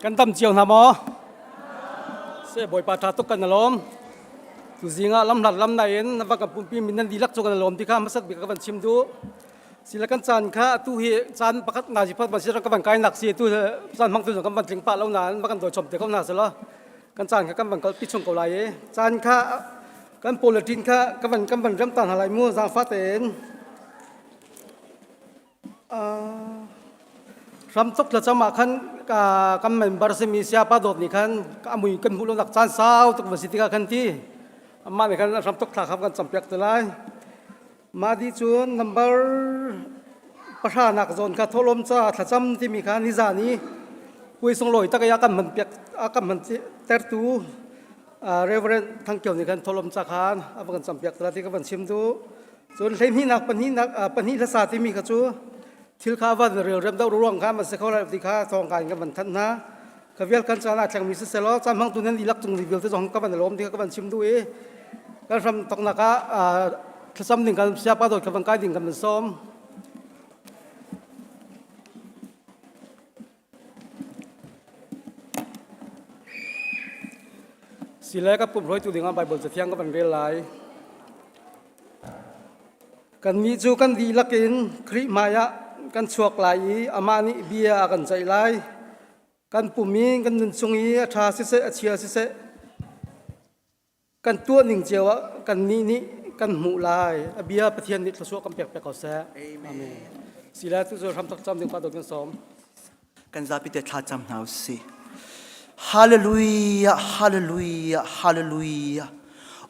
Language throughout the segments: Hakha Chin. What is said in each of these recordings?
Kan dam cio hna maw? Se Bawipa ṭha tuk kan lawm. Tu zing ah lamhlat lam nai in na va kan pumpi min nan dihlak cu kan lawm ti kha hmasat bik ka van chim duh. Sila kan caan kha atu hi caan pakhat nazi phat van si kan van kai nak si tu caan hmang tu kan van tling pah lo nain va kan dawi chom te ko hna selaw kan caan kha kan van kalpi chung ko lai i caan kha kan politin kha kan van rem ta hna lai mu zaangfah tein Ramtuk thlacam ah khan kan member simi siapa dawt nih khan a mui kan hmuh lonak caan sau tuk va si tikah khan ti amah nih khan ramtuk thla kha kan campiak te lai. Mah dih cun number pahra nak zawn kha thawhlawm ca thlacam timi kha nizan i puai sunglawi tak i a kan hman piak a kan hman tertu Reverend Thang Kio nih khan thawhlawm ca khan a va kan campiak te lai ti ka van chim duh. Cun hleihnihnak pahnihnak pahnih hlasa timi kha cu thil kha van relrem deuh ruang kha man si kho lai ti kha thawngka in kan van thanh hna. Ka vial kan caan ah thlengmi siselaw caan hmangtu nan dihlak cung vialte zong ka van lawm ti kha ka van chim duh i kan hram toknak ah thlacam ding kan siapa dawt ka van kai ding kan van sawm. Sile ka pum hruaitu dingah Baibal cathiang ka van rel lai. Kannih cu kan dihlak in Khrih hmaiah kan chuak lai i amah nih bia a kan ceih lai. Kan pum i kan nun chung i a ṭha siseh a chia siseh kan tuah ning cio ah kannih nih kan hmuh lai. A bia Pathian nih thluachuah kan pek pek ko seh. Amen. Sila tu cu hram tak cam ding pa dawt kan sawm. Kan zapi te thla cam hna usih. Hallelujah, hallelujah, hallelujah.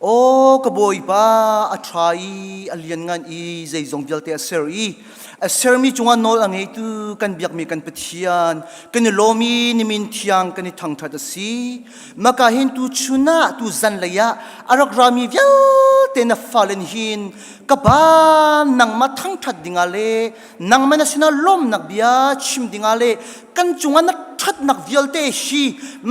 O ka Bawipa a ṭha i a lianngan i zeizong vialte a ser i a sermi cungah nawl a ngeitu kan biakmi kan Pathian kan i lawm i nimin thiang kan i thangṭhat a si. Maka hin tu chun ah tu zanlei ah a rak rami vialte na fale hin ka pa nangmah thangṭhat dingah le nangmah na sinah lawmnak bia chim dingah le kan cungah na ṭhatnak vialte hi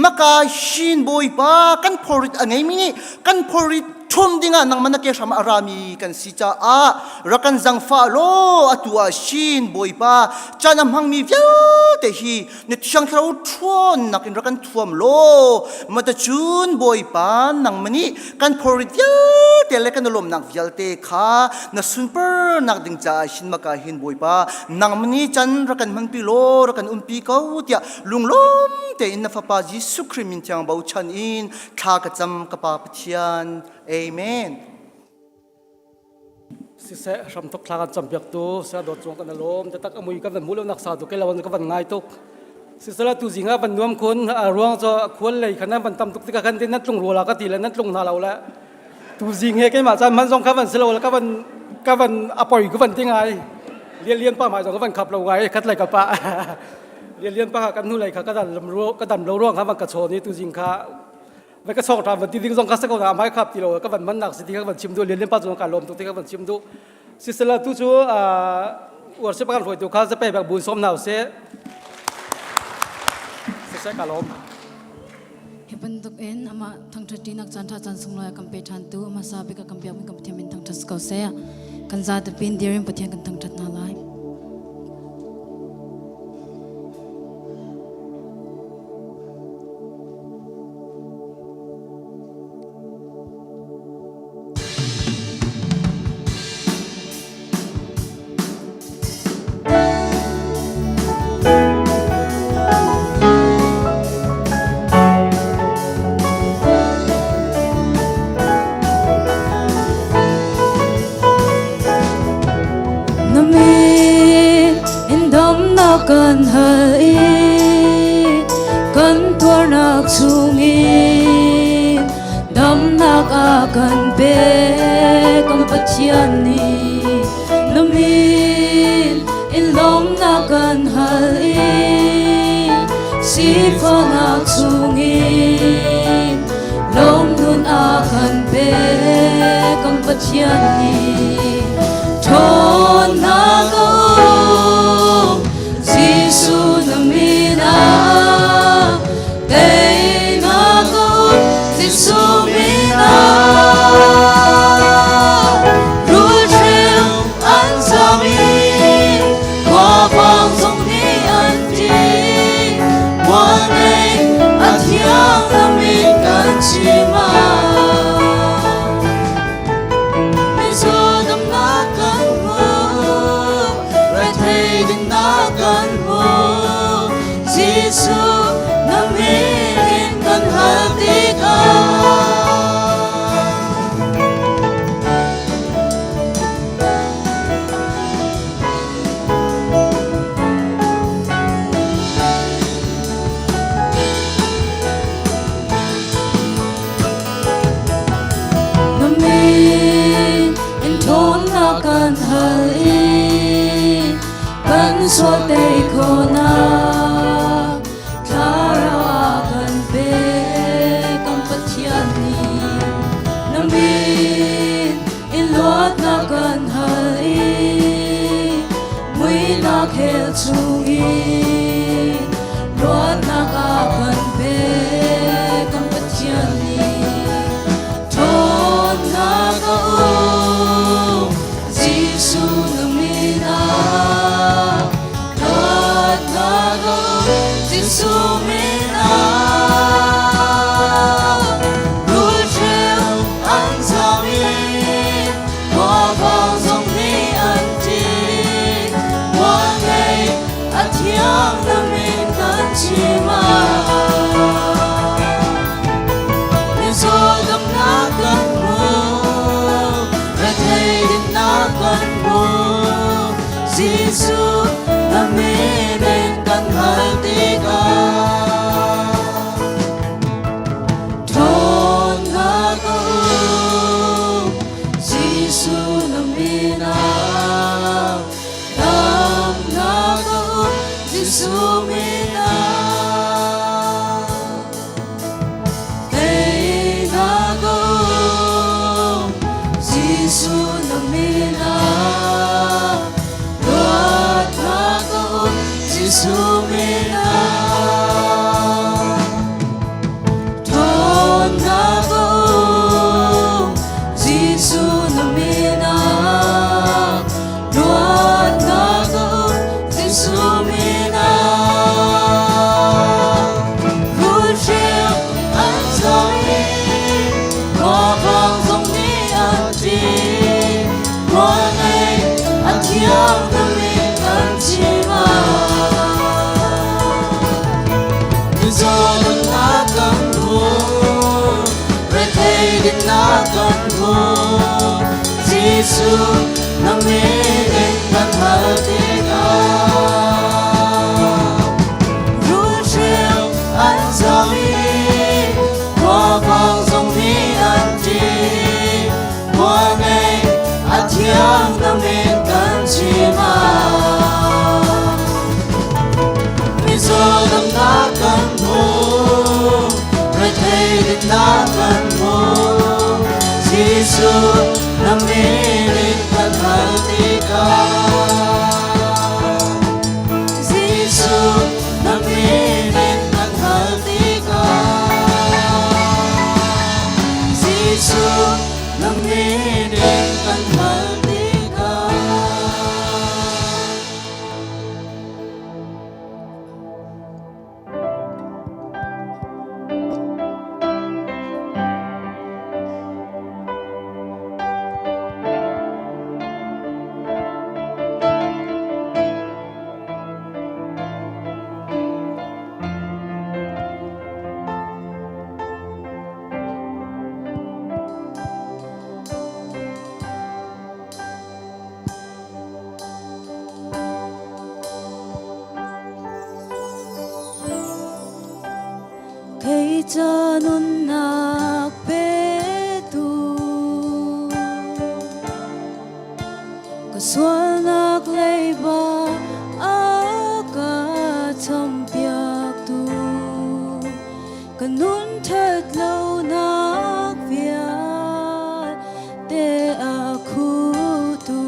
maka hin Bawipa kan phorrit a ngeimi nih kan phorrit ṭhum dingah nangmah na ke hram a rami kan si caah rak kan zangfah law atu ah shin Bawipa caan a hmangmi vialte hi na thiang thlarau ṭhawnnak in rak kan thuam law matacun Bawipa nangmah nih kan phorrit vialte le kan lawmnak vialte kha na sunparnak ding caah hin maka hin Bawipa nangmah nih can rak kan hmanpi law rak kan umpi ko tiah lunglawm tein na fapa Jesuh Khrih min thiang bochan in thla ka cam ka pa Pathian. Amen. Siseh hramthok thla kan campiak tu saya dawt cung kan alawm taktak amui kan van hmuh lo nak sa tu ke lawan ka van ngai tuk sisela tu zinga van nuam khun ruang cho khual lei khan nan van tam tuk tikah khan tin nan tlung ruala ka ti le nan tlung hna lo le tu zing he keimah caan man zong kha van silo le ka van ka van apoi ka van ti ngai lian lian pa mai zong ka van khap lo ngai khat lai ka pa lian lian pa kan hnu lei kha ka dan lam ru ka dam lo ruang kha van ka chawn i tu zing kha va ka sawk ṭhan van ti ding zong kha si ko na mai khap ti lo ka van man nak si ti ka van chim duh lian lian pa cu ka lawm tuk ti ka van chim duh sisela tu cu worship kan hruaitu kha zape bak bun som nau se siseh ka lawm Hi bantuk in ama thangṭhat ṭinak caan ṭha caan sunglawi a kan pe ṭhan tu hmasa bik a kan biakmi kan Pathian min thangṭhat si ko seh. Kan zate pin dir in Pathian kan thangṭhat hna lai. Na min in damnak kan hal i kan tuarnak chungin damnak a kan pek kan Pathian nih na min in lawmnak kan hal i sifahnak chungin lawmnun a kan pek kan Pathian nih ṭhawnnak a um Jesuh na min ah teinak a um Jesuh min ah rulhreu an zam i khuafang zong nih an ṭih mual ngei. Jesuh min ah. Rulhreu an zam i khuavang zong nih an ṭih. Mualngei a thiang na min kan chim ah. Mizaw damnak kan hmu, rethei dinnak kan hmu. Jesuh na min in kan hal tikah. Ṭhawnnak a um, Jesuh na min ah. Damnak a um, Jesuh min ah. Teinak a um, Jesuh na min ah. Luatnak a um, Jesuh min ah. Ṭhawnnak a um, Jesuh na min ah. Luatnak a um, Jesuh min ah. Rulhreu an zam i khuavang zong nih an ṭih. Mualngei a thiang na min kan chim ah. Mizaw damnak kan hmu, rethei dinnak kan hmu. Jesuh na min in kan hal tikah. Rulhreu an zam i khuavang zong nih an ṭih. Mualngei a thiang na min kan chim ah. Mizaw damnak kan hmu, rethei dinnak kan hmu. Jesuh na min in kan hal tikah. Jesuh na min in kan hal tikah. Jesuh na min in kan hal tikah. Kei ca nunnak petu ka sualnak leiba a ka champiaktu ka nun ṭhat lonak vialte a khutu.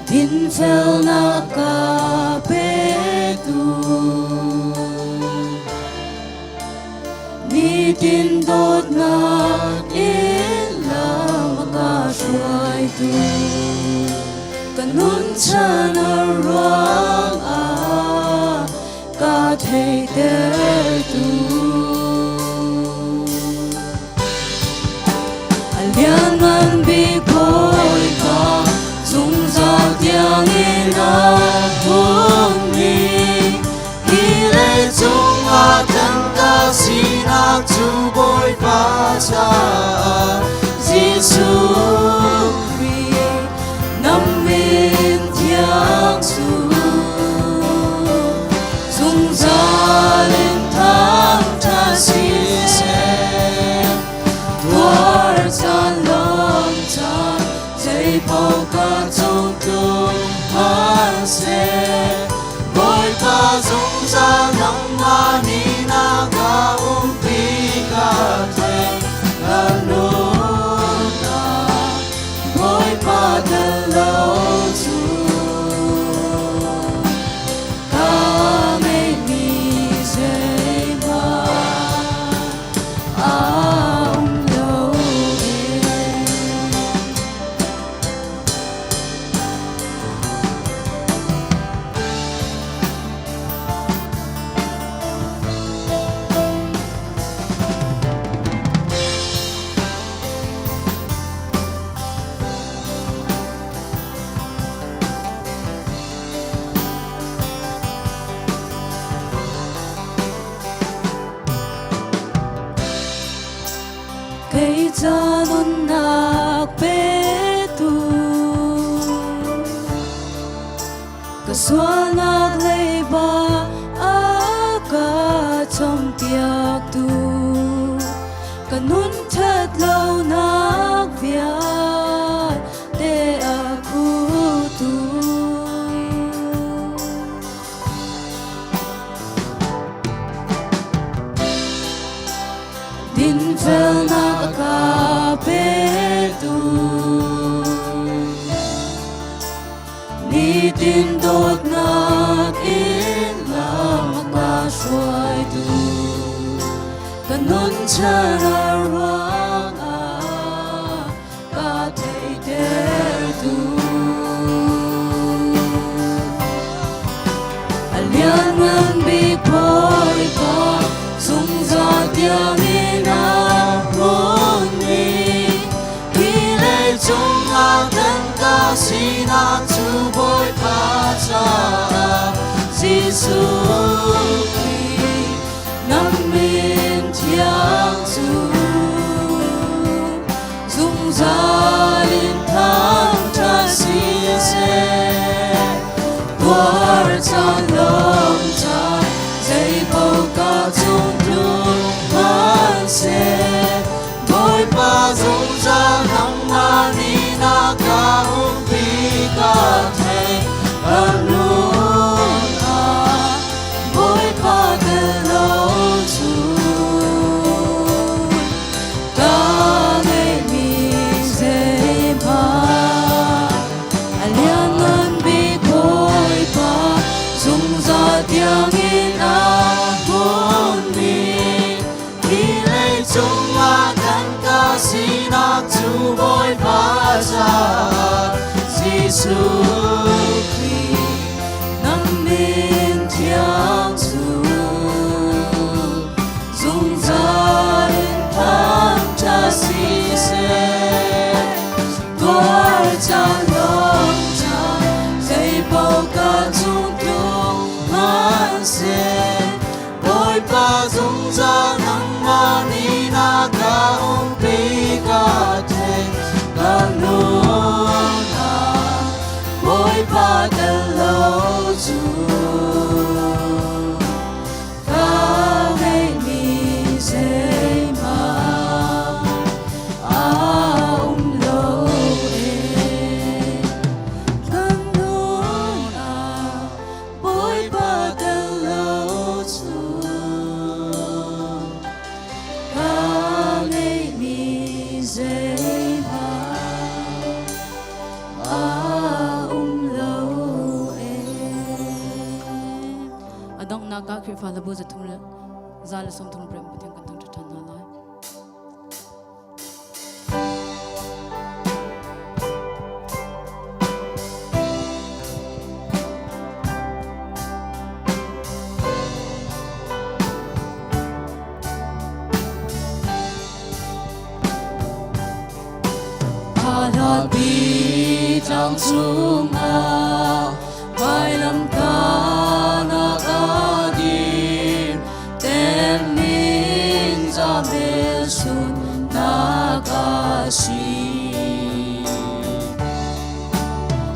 Dinfelnak ka petu nitin dawtnak in lam a ka hruaitu ka nun chan a ruang ah ka theihtertu. A lianngan bik Bawipa zungzal tiangin a hungmi Hi leicung ah tangka sinak cu Bawipa caah Jesuh Khrih na min thiang cu zungzal in thangṭhat siseh. Tuar caan lam caan zeipaoh ka cung tlung hmanhseh. Bawipa zungzal nangmah nih na ka umpi ka thei ka nunnak Bawipa tel lo cu ka ngeihmi zeihmanh a um lo e. Sualnak leiba a ka chompiaktu ka nun ṭhat lonak vialte a khutu. Dinfelnak a ka petu nitin dawtnak in lam a ka hruaitu ka nun chan a ruangah ka theihtertu. A lianngan bik Bawipa zungzal tiangin a hmunmi hi leicung ah kan ka sinak cu Bawipa caah Jesuh Khrih na min thiang cu zungzal in thangṭhat siseh tuar caan lawm caan zeipaoh ka cung tlung hmanhseh Bawipa zungzal nangmah nih na ka umpi ka thei kan nun ah Bawipa tel lo cu Ka ngeihmi zeihmanh a lianngan bik Bawipa zungzal tiangin a hmunmi hi leicung ah kan ka sinak cu Bawipa caah Jesuh Khrih na min thiang cu Zungzal in thangṭhat siseh, tuar caan lawng caan, zeipaoh ka cung tlung hmanhseh, Bawipa zungzal nangmah nih na ka umpi ka thei, ka nunnak Bawipa tel lo cu. Ka ngeihmi zeihmanh a um lo ee. Kan nun ah Bawipa tel lo cu ka ngeihmi zeihmanh a um lo ee. A donghnak ah Khrihfa labu zathum le 138 Pathian kan thangṭhat ṭhan hna lai. Pi tlang cungah vailamtahnak a dir temning zamelsunnak a si.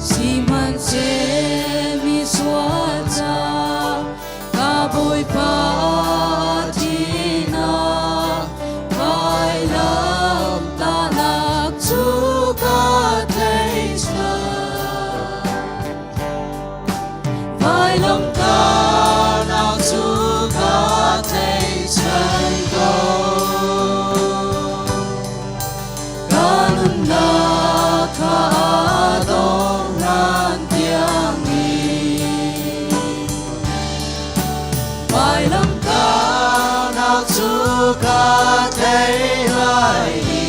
Sihmanhseh mi sual ca ka Bawipa thihnak vailamtahnak cu ka tleihchan. Vailamtahnak cu ka tleihchan ko. Ka nunnak kha a dong hlan tiangin Vailamtahnak cu ka thei lai i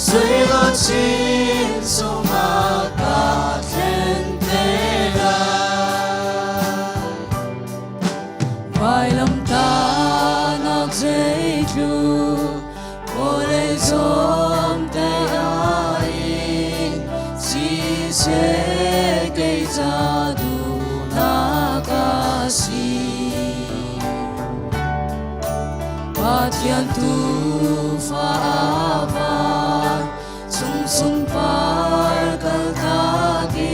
Suiluchin cungah ka thlen te lai. Vailamtahnak zeitluk vawlei zawmte ah in siseh kei ca duhnak a si. Pathian tuufa a van chung sunpar kaltak in.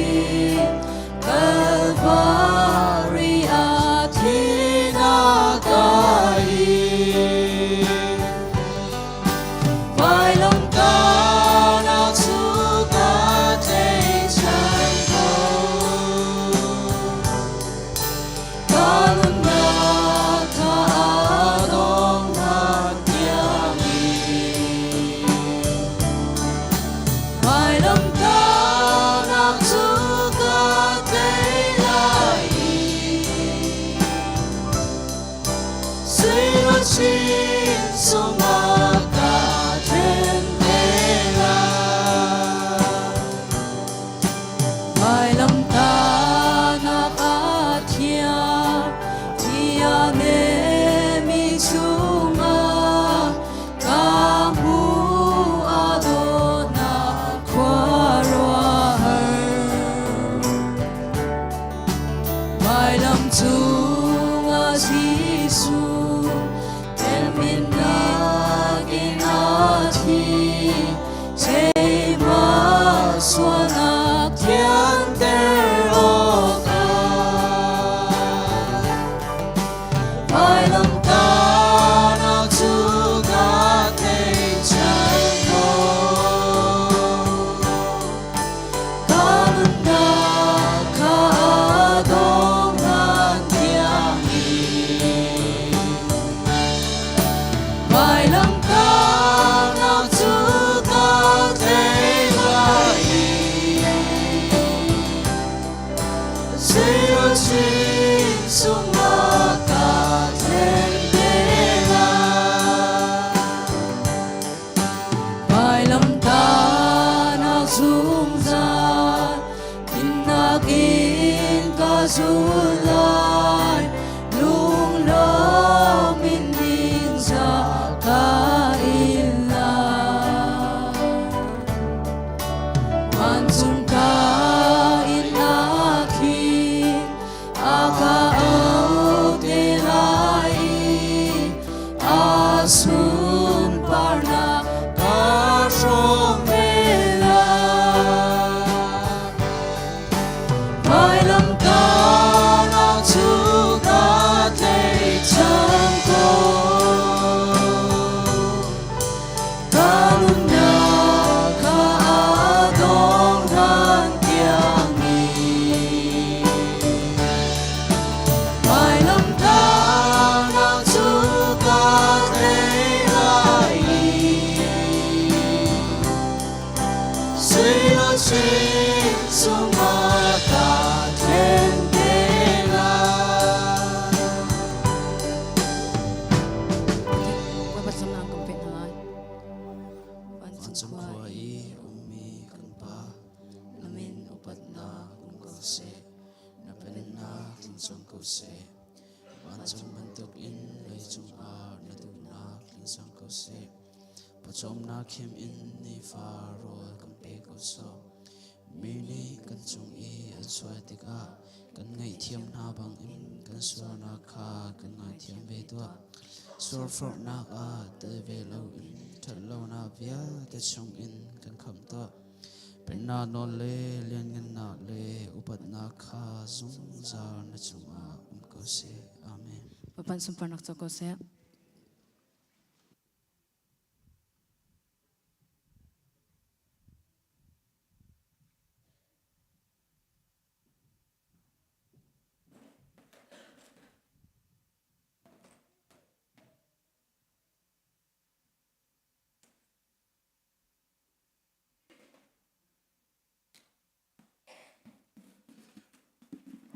thi Keimah sualnak thianter awkah Vailamtahnak cu ka tleichan ko. Ka nunnak kha a dong hlan tiangin Vailamtahnak cu ka tlei lai i Zeiruachin sungah ka thlen te lai. Vailamtahnak zungzal dinnak in ka zul lai. Lunglawm in ningzah ka in lai. Vancung ka in a khin, a ka auh te lai i a sunparnak ka hrawm ve lai. Vailamtahnak cu ka tlaihchan ko. Ka nunnak kha a dong hlan tiangin Vailamtahnak cu ka tlei lai i Sui luchin cungah ka thlen te lai. Bawipa cungah kan pek hna lai. Vancung khua i a ummi kan Pa, na min upatnak um ko seh, na pennak tling cang ko seh. Vancung bantuk in leicung ah na duhnak tling cang ko seh. Pawcawmnak khim in nifa rawl kan pe ko sawh. Mi nih kan cung i an sual tikah kan ngaihthiam hna bangin kan sualnak kha kan ngaithiam ve tuah. Sualforhnak ah tel ve loin ṭhatlonak vialte chungin kan khamh tuah. Pennak nawl le lianngannak le upatnak kha zungzal na cungah um ko seh. Amen. Bawipa sunparnak co ko seh.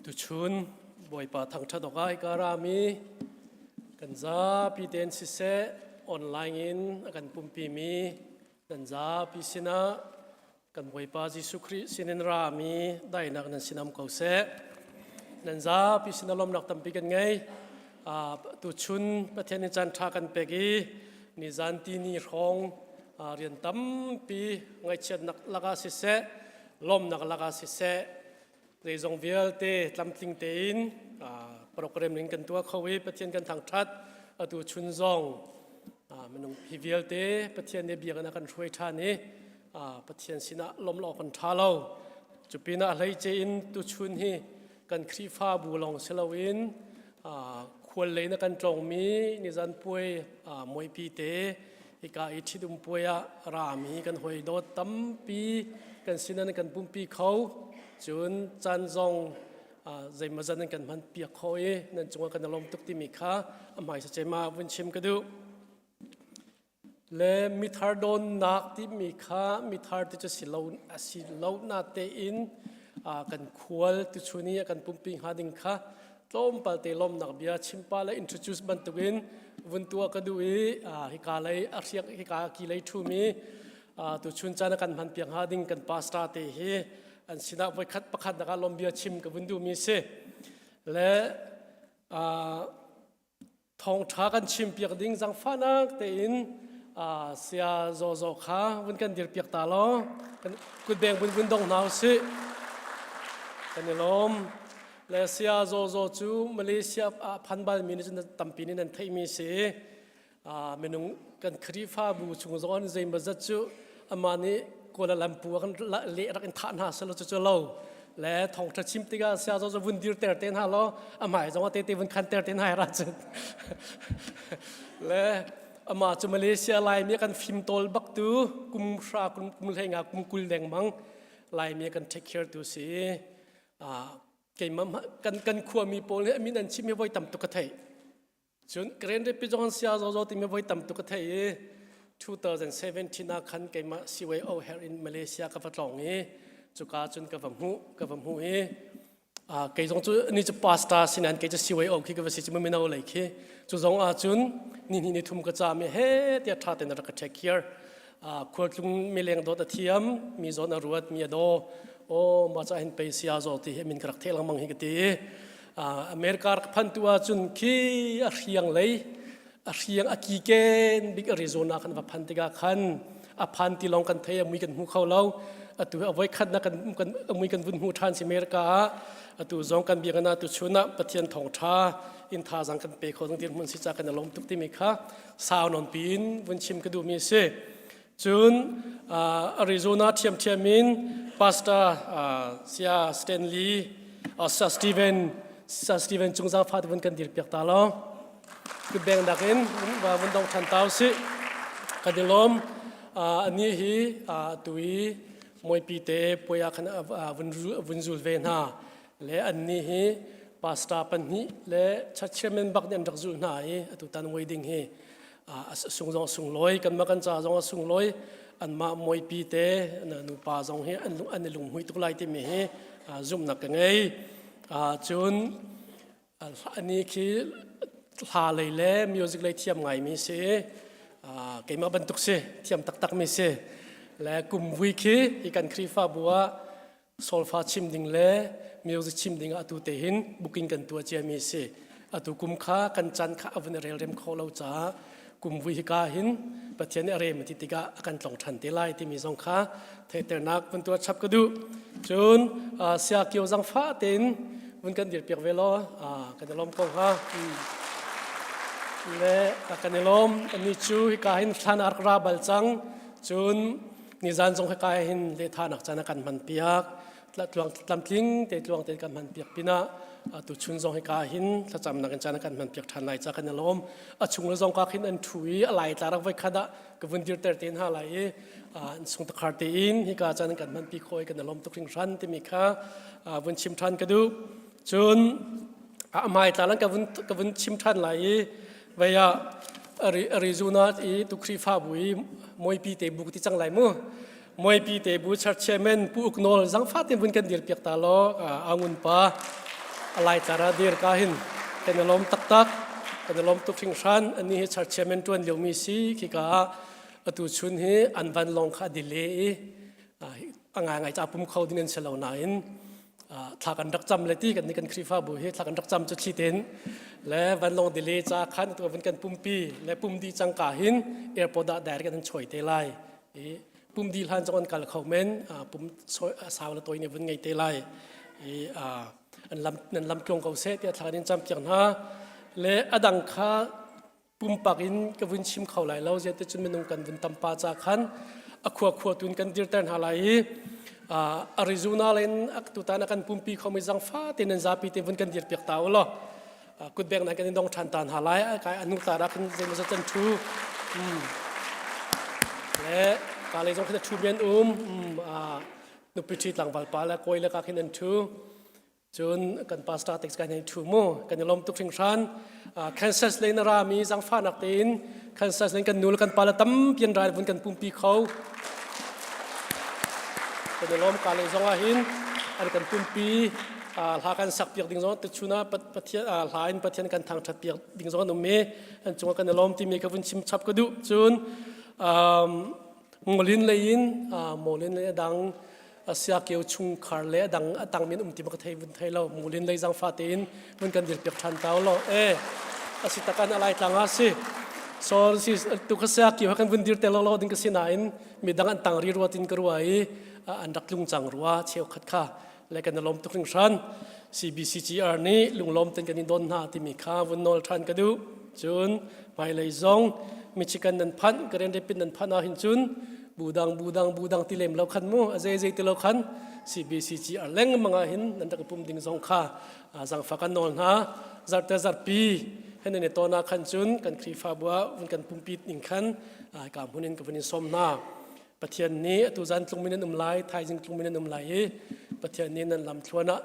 Tuchun Bawipa thangṭhat awkah hika rami kan zapi tein siseh online in a kan pumpimi nan zapi sinah kan Bawipa Jesuh Khrih sinin rami daihnak nan sinam ko seh. Nan zapi sinah lawmnak tampi kan ngei. Tuchun Pathian nih caan ṭha kan pek i nizan tini hrawng rian tampi ngaihchiatnak lakah siseh lawmnak lakah siseh zeizong vialte tlamtling tein program ning kan tuah kho i Pathian kan thangṭhat atu chun zong minung hi vialte Pathian nih biakinn a kan hruai ṭhan i Pathian sinah lawmh awk kan ṭha lo cupinah hleice in tuchun hi kan Khrihfabu lawng si loin khual lei na kan tlawngmi nizan puai muaipi te hika i ṭhitum puai ah rami kan hawi dawt tampi kan sinan kan pumpi kho cun caan zong zeimawzat nan kan hman piak kho i nan cungah kan i lawm tuk timi kha a hmaisa cem ah vun chim ka duh. Le mithar dawnnak timi kha mithar ti cu si lo a si lo na tein kan khual tuchun i a kan pumpi hnga ding kha tlawmpal te lawmnak bia chimpa le introduce bantukin vun tuah ka duh i hika lei a hriak hika ki lei ṭhumi tuchun caan a kan hman piak hnga ding kan pastor te hi an sinah voikhat pakhat nak ah lawm bia chim ka vun duhmi si le Thawngṭha kan chimpiak ding zaangfahnak tein saya Zaw Zaw kha vun kan dirpiak ta law kutbeng vun vun dong hna usih. Kan i lawm. Le saya Zaw Zaw cu Malaysia ah phan balmi nih cun tampi nih nan theihmi si. Minung kan Khrihfabu chung zong zeimawzat cu amah nih Kuala Lumpur kan leh rak in thah hna selaw cu cu lo le thawngṭha chim tikah sia zo vun dir ter te hna law a hmai zong te te vun khan ter te hna ra cun le amah cu Malaysia Laimi kan fim tawl bak tu kum hra kum kum hlei nga kum kul lengmang Laimi kan take care tu si keimah kan kan khuami pawl hi amin an chim hi voi tam tuk ka theih Cun Grand Rapids zong sia zozo timi voi tam tuk ka theih i 2017 ah khan keimah CYO her in Malaysia ka va tlawng i cuka cun ka va hmuh ka va hmuh i kei zong cu ni cu pastor sinan kei cu CYO khi ka va si cu mino lei khi cu zong ah cun ni hnih ni thum ka caam i he tiah tha tein rak ka take care khualtlung mileng dawt a thiam mi zawn a ruat mi a daw o ma cha hin pei sia zo ti hi min ka rak theh lengmang hi ka ti America rak phan tu ahcun khi a hriang lei a hriang a kiken bik Arizona kan va phan tikah khan a phan ti lawng kan thei a mui kan hmu kho lo atu a voi khat na kan kan mui kan vun hmu ṭhan si America ah atu zong kan biakinn ah tu chun ah Pathian thawngṭha in thazang kan pe kho ding dirhmun si ca kan i lawm tuk timi kha sau nawn piin vun chim ka duhmi a si. Cun Arizona ṭhiamṭhiam in Pastor Sia Stanley Sir Steven Sir Steven cung zaangfah te vun kan dir piak ta law kutbeng dak in vun dong ṭhan ta usih. Kan i lawm. Ani hi atu i muaipi te puai ah khan vun zul ve hna le annih hi pastor pahnih le church chairman bak nih an rak zulh hna i atutan wedding hi a sung zong sunglawi kanmah kan ca zong a sunglawi anmah muaipi te nupa zong hi an an i lunghmui tuk lai timi hi zumhnak ka ngei cun ani khi hla lei le music lei thiam ngaimi si keimah bantuk si thiam taktak mi si le kum vui khi hi kan Khrihfabu ah solfa chim ding le music chim ding ah atu te hin booking kan tuah ciami si. Atu kum kha kan chan kha a vun rel rem kho lo caah kum vui hika hin Pathian nih a rem ti tikah a kan tlong ṭhan te lai timi zong kha theihternak vun tuah chap ka duh. Cun sia kio zangfah tein vun kan dirpiak ve law kan i lawm ko hnga. Le kan i lawm. Ani cu hika hin thlan a rak ra bal cang. Cun nizan zong hika hin lehthahnak caan a kan hman piak tlamtling te tluang te kan hman piak pinah tu chun zong hika hin thlacamnak in caan a kan hman piak ṭhan lai ca kan i lawm a chung le zong ka khin an ṭhu i a lai tla rak voi khat ah ka vun dirter te hna lai i an sung takhar tein hika caan kan hman pi khawh i kan i lawm tuk hringhran timi kha vun chim ṭhan ka duh cun a hmai tla lan ka vun ka vun chim ṭhan lai i vei ah Arizona i tu Khrihfabu i moipi te bu ti cang lai mu moipi te bu church chairman pu uknawl zangfa ten vun kan dir piak ta law angun pa alai tlara dir ka hin kan i lawm taktak kan i lawm tuk hringhran ani hi church chairman tuan lio mi si khi ka atu chun hi an van long kha delay i a ngai ngai cha pum kho ding an si lo nain thla kan rak cam le ti kan ni kan Khrihfabu hi thla kan rak cam cu thli ten le vanlawng delay ca khan tu van kan pumpi le pum di cang ka hin airport ah direct an choi te lai i pum di hlan zong an kal kho men pum sau le toi ne vun ngei te lai i an lam nan lam tlung ko se tiah thla kan in cam piak hna le adang kha pumpak in ka vun chim kho lai lo ziah cun minung kan vun tampa ca khan a khua khua tun kan dirter hna lai i Arizona len tutan a kan pumpi khomi zangfa te nan zapi te vun kan dir piak ta u law kutbek nan kan in dong ṭhan ta hna lai kai anu ta ra khin zeimaw can thu le ka le zong khin a thu men um nupi ṭhi tlangval pa le kawi le ka khin an thu Cun kan pastor text kan hei ṭhu mu kan i lawm tuk hringhran. Kansas lei na rami zangfahnak tein Kansas lei kan nu le kan pa le tampi an rai vun kan pumpi kho. Kan i lawm ka lei zong ah hin an kan pumpi hla kan sak piak ding zong tuchun ah Pathian hla in Pathian kan thangṭhat piak ding zong an um i an cungah kan i lawm timi ka vun chim chap ka duh. Cun Ngolin lei in Molin lei a dang siakio chungkhar le a dang a tang min um ti ka thei vun thei lo mulin lei zangfa tein vun kan dir piak than tau lo e asi takan alai tlang a si so si tu kha siakio kan vun dir te lo lo ding ka si nain mi dang an tang ri rua tin ka rua i an rak tlung chang rua cheu khat kha le kan lom tuk hring hran CBCGR nih lunglom ten kan in don hna timi kha vun nol than ka du. Cun hmailei zong Michigan nan phanh, Grand Rapids nan phanh ahhin cun budang budang budang ti lem lo khan mu a zei zei ti lo khan CBCG ar lengmang ah hin nan rak i pum ding zong kha zangfak an nawl hna. Zarhte zarhpi hen nan i tawn ah khan cun kan Khrihfabu ah vun kan pumpi ning khan ka hmun in ka vun in sawm hna. Pathian nih atu zan tlungmi nan um lai, thaizing tlungmi nan um lai i Pathian nih nan lam thluan ah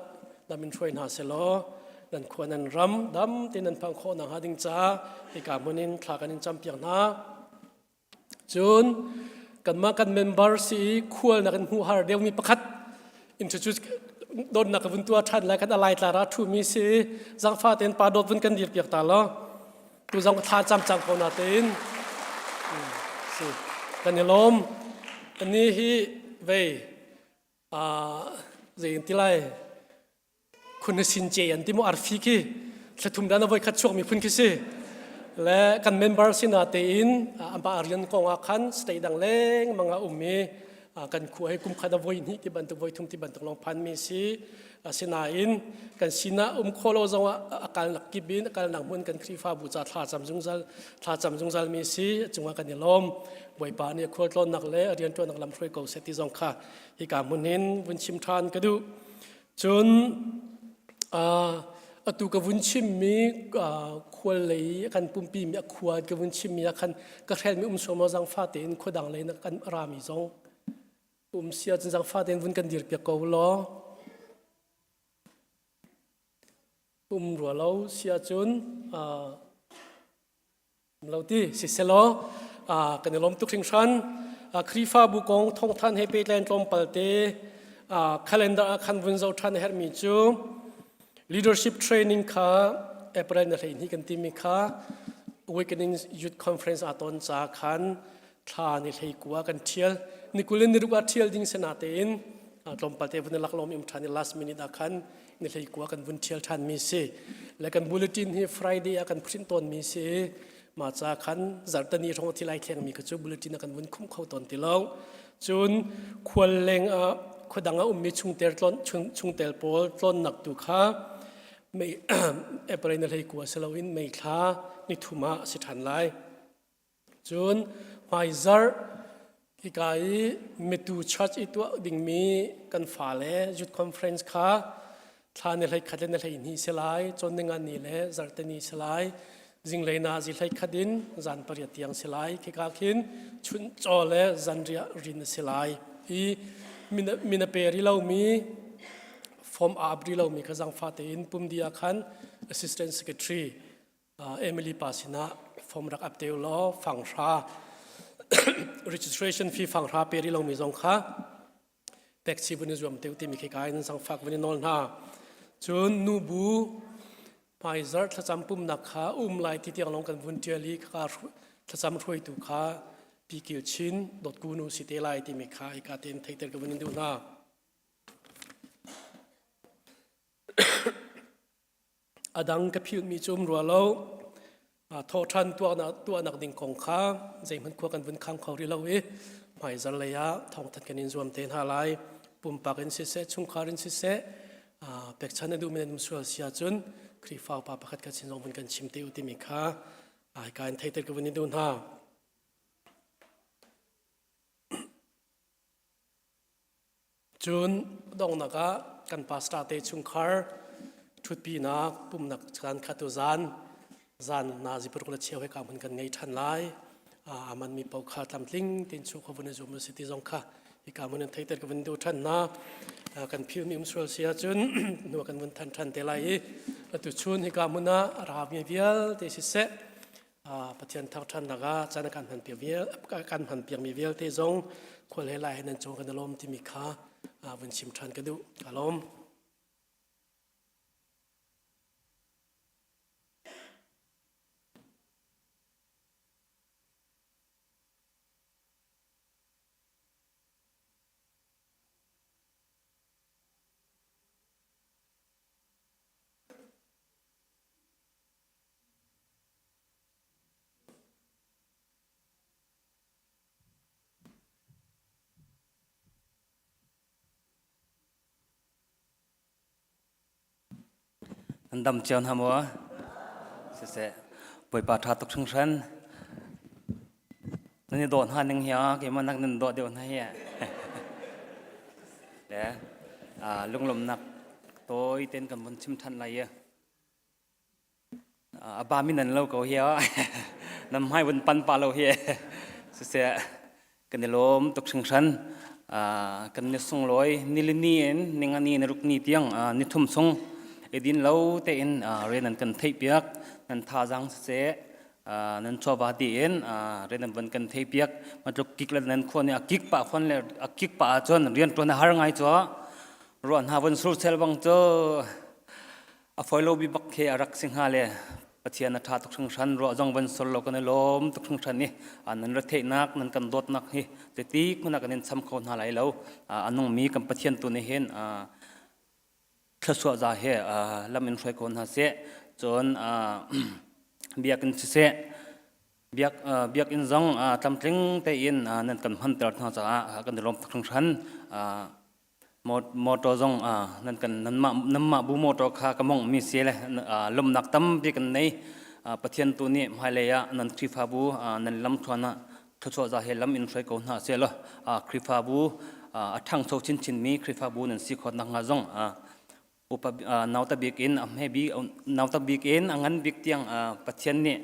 lam in hruai hna selaw nan khua nan ram dam tein nan phang khawh nakhnga ding caah hika hmun in thla kan in campiak hna. Cun kanmah kan member si i khual nak in hmuh har deuhmi pakhat introduce donnak ka vun tuah ṭhan lai kan alai tlar ah ṭhumi si i zangfa tein pa dawt vun kan dir piak ta law tu zong thla cam cang ko na tein si kan i lawm ani hi vei zei in ti lai khun sin ce an ti mu arfi khi thlathum dan voi khat chuak mi phun khi si le kan member sina tein amba rian kong ah khan state dang leng manga um i kan khua hi kum khat a voi hnih ti bantuk voi thum ti bantuk lawng phan mi si. Asinain kan sinah um kho lo zong ah a kalnak kip in a kalnak hmun kan Khrihfabu ca thla cam zungzal thla cam zungzal mi si cungah kan i lawm. Bawipa nih a khualtlawnnak le a rianṭuannak lam hruai ko seh ti zong kha hika hmun in vun chim ṭhan ka duh. Cun atu ka vun chimmi khual lei kan pumpi mi a khua ka vun chimmi ah khan ka hrelmi um suam zangfa tein khua dang lei na kan rami zong um sia cun zangfa tein vun kan dir piak ko law um rua lo sia cun lo ti siselaw kan i lawm tuk hringhran. Khrihfabu kong thawngthan he pehtlain tlawmpal te calendar ah khan vun zoh ṭhan a herhmi cu leadership training kha April na 12 kan timi kha Awakening Youth Conference aa ton ca khan thla ni 19 kan ṭhial ni 20 in ni ruk ah ṭhial ding sena tein tlawmpal te vun lak lawm im ṭhan i last minute ah khan ni 19 kan vun ṭhial ṭhan mi si le kan bulletin hi Friday ah kan print tawn mi si. Ma ca khan zarhtani hrawng thil ai thleng mi kha cu bulletin ah kan vun khumh kho tawn ti lo. Cun khual leng ah khuadang ah ummi chungtel tlon chungtel pawl tlawnnak tu kha mei April ni 19 si loin May thla ni thum ah a si ṭhan lai. Cun hmaizarh hika i mitu church i tuah dingmi kan fale youth conference kha thla ni 11 le ni 12 si lai, cawn ninga ni le zarte ni si lai, zinglei na zi 11 in zan 8 tiang si lai. Khika khin chun caw le zanriah rin a si lai. I min a pe ri lomi form a ap ri lomi kha zangfa tein pumdi ah khan assistant secretary Emily pa sinah form rak ap te law fanghra registration fee fanghra pe ri lomi zong kha taxi vun i zuam te timi khi ka in zangfak vun i nawl hna. Cun nubu hmaizarh thlacam pumnak kha um lai ti tiang lawng kan vun ṭial i khaka thlacam hruaitu kha Pi Kil Chin dawtku nu si te lai timi kha hika tein theihter ka vun in duh hna. A dang ka philhmi cu um rua lo. Thawhṭhan tuahnak ding kong kha zeihmanh khua kan vun khang kho rih lo i hmaizar lei ah thawngthat kan in zuam te hna lai. Pumpak in siseh, chungkhar in siseh, pekchan a duhmi nan um sual si ahcun Khrihfa upa pakhat khat sin zong vun kan chim te u timi kha hika in theihter ka vun in duh hna. Cun donghnak ah kan pastor te chungkhar ṭhutpinak pumnak caan kha tu zan zan nazi paruk le cheu he ka hmun kan ngei ṭhan lai. A manmi paoh kha tlamtling tein chuah kho vun i zum si ti zong kha hika hmun in theiter ka vun duh ṭhan hna. Kan philmi um sual si ahcun hnu kan vun than ṭhan te lai i atu chun hika hmun ah a rami vialte siseh Pathian thangṭhatnak ah caan kan hman piak kan hman piakmi vialte zong khual he lai he nan cung kan i lawm timi kha vun chim ṭhan ka duh. Ka lawm. Nan dam cio hna maw? Siseh. Bawipa ṭha tuk hringhran. Nan i dawh hna ning hi a keimah nak nan dawh deuh hna hi. Le lunglawmnak tawi ten kan vun chim ṭhan lai i a ba mi nan lo ko hi a nan hmai vun pan pa lo hi siseh kan i lawm tuk hringhran kan ni sunglawi nilini in ningani na rukni tiang nithum chung edin lo tein rian nan kan theih piak nan thazaang siseh nan chawva tiin rian nan van kan theih piak matluk kik le nan khua nih a kik pa khon le a kik pa ahcun rian ṭuan a har ngai cu ruah hna vun sur chel bang cu A fawi lo bi bak khi a rak si hnga le Pathian a ṭha tuk hringhran ruah zong van sol lo kan i lawm tuk hringhran i nan retheihnak nan kan dawtnak hi zeitik hmanh ah kan in cham kho hna lai lo. A nungmi kan Pathian tu nih hin thluachuah za he lam in hruai ko hna seh. Cun biakinn siseh biak biakinn zong tlamtling tein nan kan hmanter hna caah kan i lawm tuk hringhran. Motor zong nan kan nanmah nanmah bu motor kha ka mongh mi si le lawmhnak tampi kan nei. Pathian tu nih hmailei ah nan Khrihfabu nan lamthluan ah thluachuah za he lam in hruai ko hna seh law Khrihfabu a ṭhangcho chinchin mi Khrihfabu nan si khawh nakhnga zong upa nauta bik in a hme bik nauta bik in a ngan bik tiang Pathian nih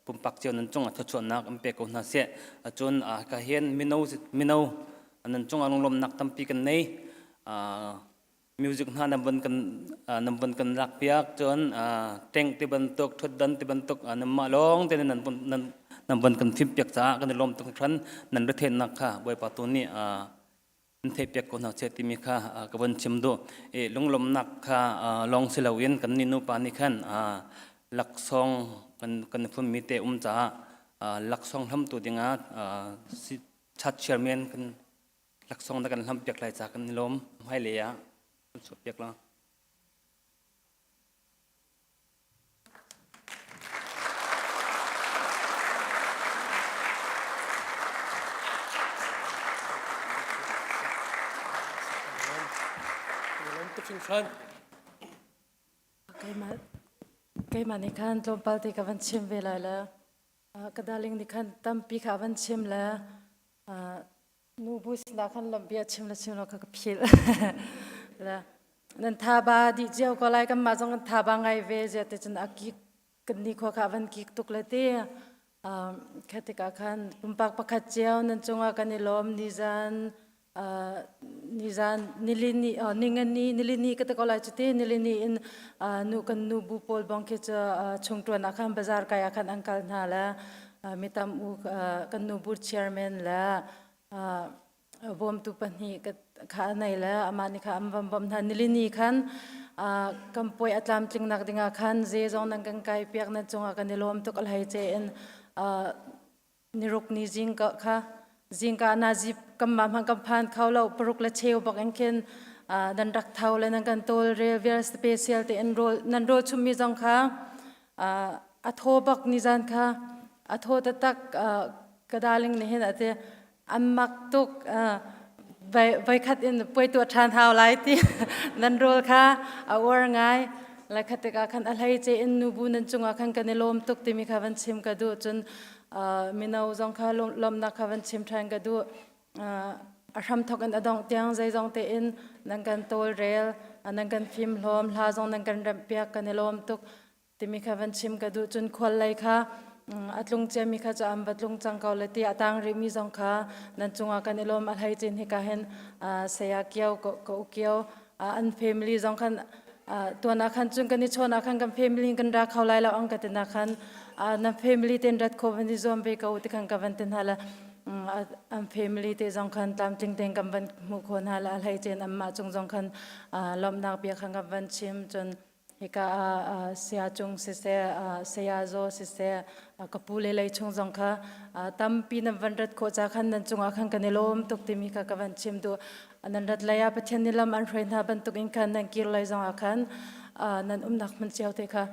pumpak cio nan cungah thluachuahnak an pe ko hna seh. Cun ka hin mino mino nan cungah lunglawmnak tampi kan nei. Music hna nan von kan nan von kan lak piak cun tank ti bantuk thutdan ti bantuk nanmah lawng te nan nan nan von kan thim piak caah kan i lawm tuk hran nan rethennak kha Bawipa tu nih an theihpiak ko hna seh timi kha ka von chim duh. I lunglawmhnak kha lawng si loin kan nih nupa nih khan laksawng kan kan phunmi te um caah laksawng hlamtu dingah chat chairman kan laksawng na kan hlampiak lai ca kan i lawm. Hmailei ah kan chuahpiak la. Keimah keimah nih khan tlawmpal te ka van chim ve lai le ka darling nih khan tampi kha van chim le Nubu sinah khan lawmhbia chim le chim lo kha ka philh. Le nan thaba dih cio ko lai kanmah zong kan thaba ngai ve zia te cun a kik kan ni khua kha van kik tuk le ti. Kha tikah khan pumpak pakhat cio nan cungah kan i lawm nizan nizan nilini ningani nilini ka te ko lai cuti nilini in nu kan nu bu pawl bong khi cu chungtuan ah khan bazar kai ah khan an kal hna le mitam u kan nu bu chairman le bawmtu pahnih kha nei le amah nih kha an van bawmh hna nilini khan kan puai a tlamtling nak dingah khan zeizong nan kan kai piak nan cungah kan i lawm tuk a hlei ce in niruk ni zing ka kha zingka na zip kanmah hmang kan phan kho lo paruk le cheu bak in khin nan rak tho le nan kan tawl rel vial special te in rawl nan rawl chummi zong kha a thaw bak nizan kha a thaw taktak ka darling nih hin ati an mak tuk voikhat in puai tuah ṭhan hau lai ti nan rawl kha a uar ngai lai khat tikah khan a hlei ce in nubu nan cungah khan kan i lawm tuk timi kha van chim ka duh cun mino zong kha lawmnak kha van chim ṭhan ka duh a hramthok in a dongh tiang zeizong tein nan kan tawlrel nan kan fimhlawm hla zong nan kan remhpiak kan i lawm tuk timi kha van chim ka duh cun khual lei kha a tlung ciami kha cu an va tlung cang ko le ti a tang rihmi zong kha nan cungah kan i lawm a hlei cin hika hin saya kio ka u kio an family zong khan tuan ah khan cun kan i chawn ah khan kan family kan ra kho lai lo ang ka tina khan nan family ten rat kho van i zuam ve ko ti khan ka van ti hna la an family te zong khan tlamtling ten kan van hmuh kho hna la a hlei cin anmah cung zong khan lawmhnak bia khan kan van chim cun Hika ah saya cung siseh, saya zaw siseh, ka pu le lei chung zong kha tampi nan van rat khawh ca khan nan cungah khan kan i lawm tuk timi kha ka van chim duh. Nan rat lei ah Pathian nih lam an hruai hna bantuk in khan nan kir lei zong ah khan nan umnak hmun cio te kha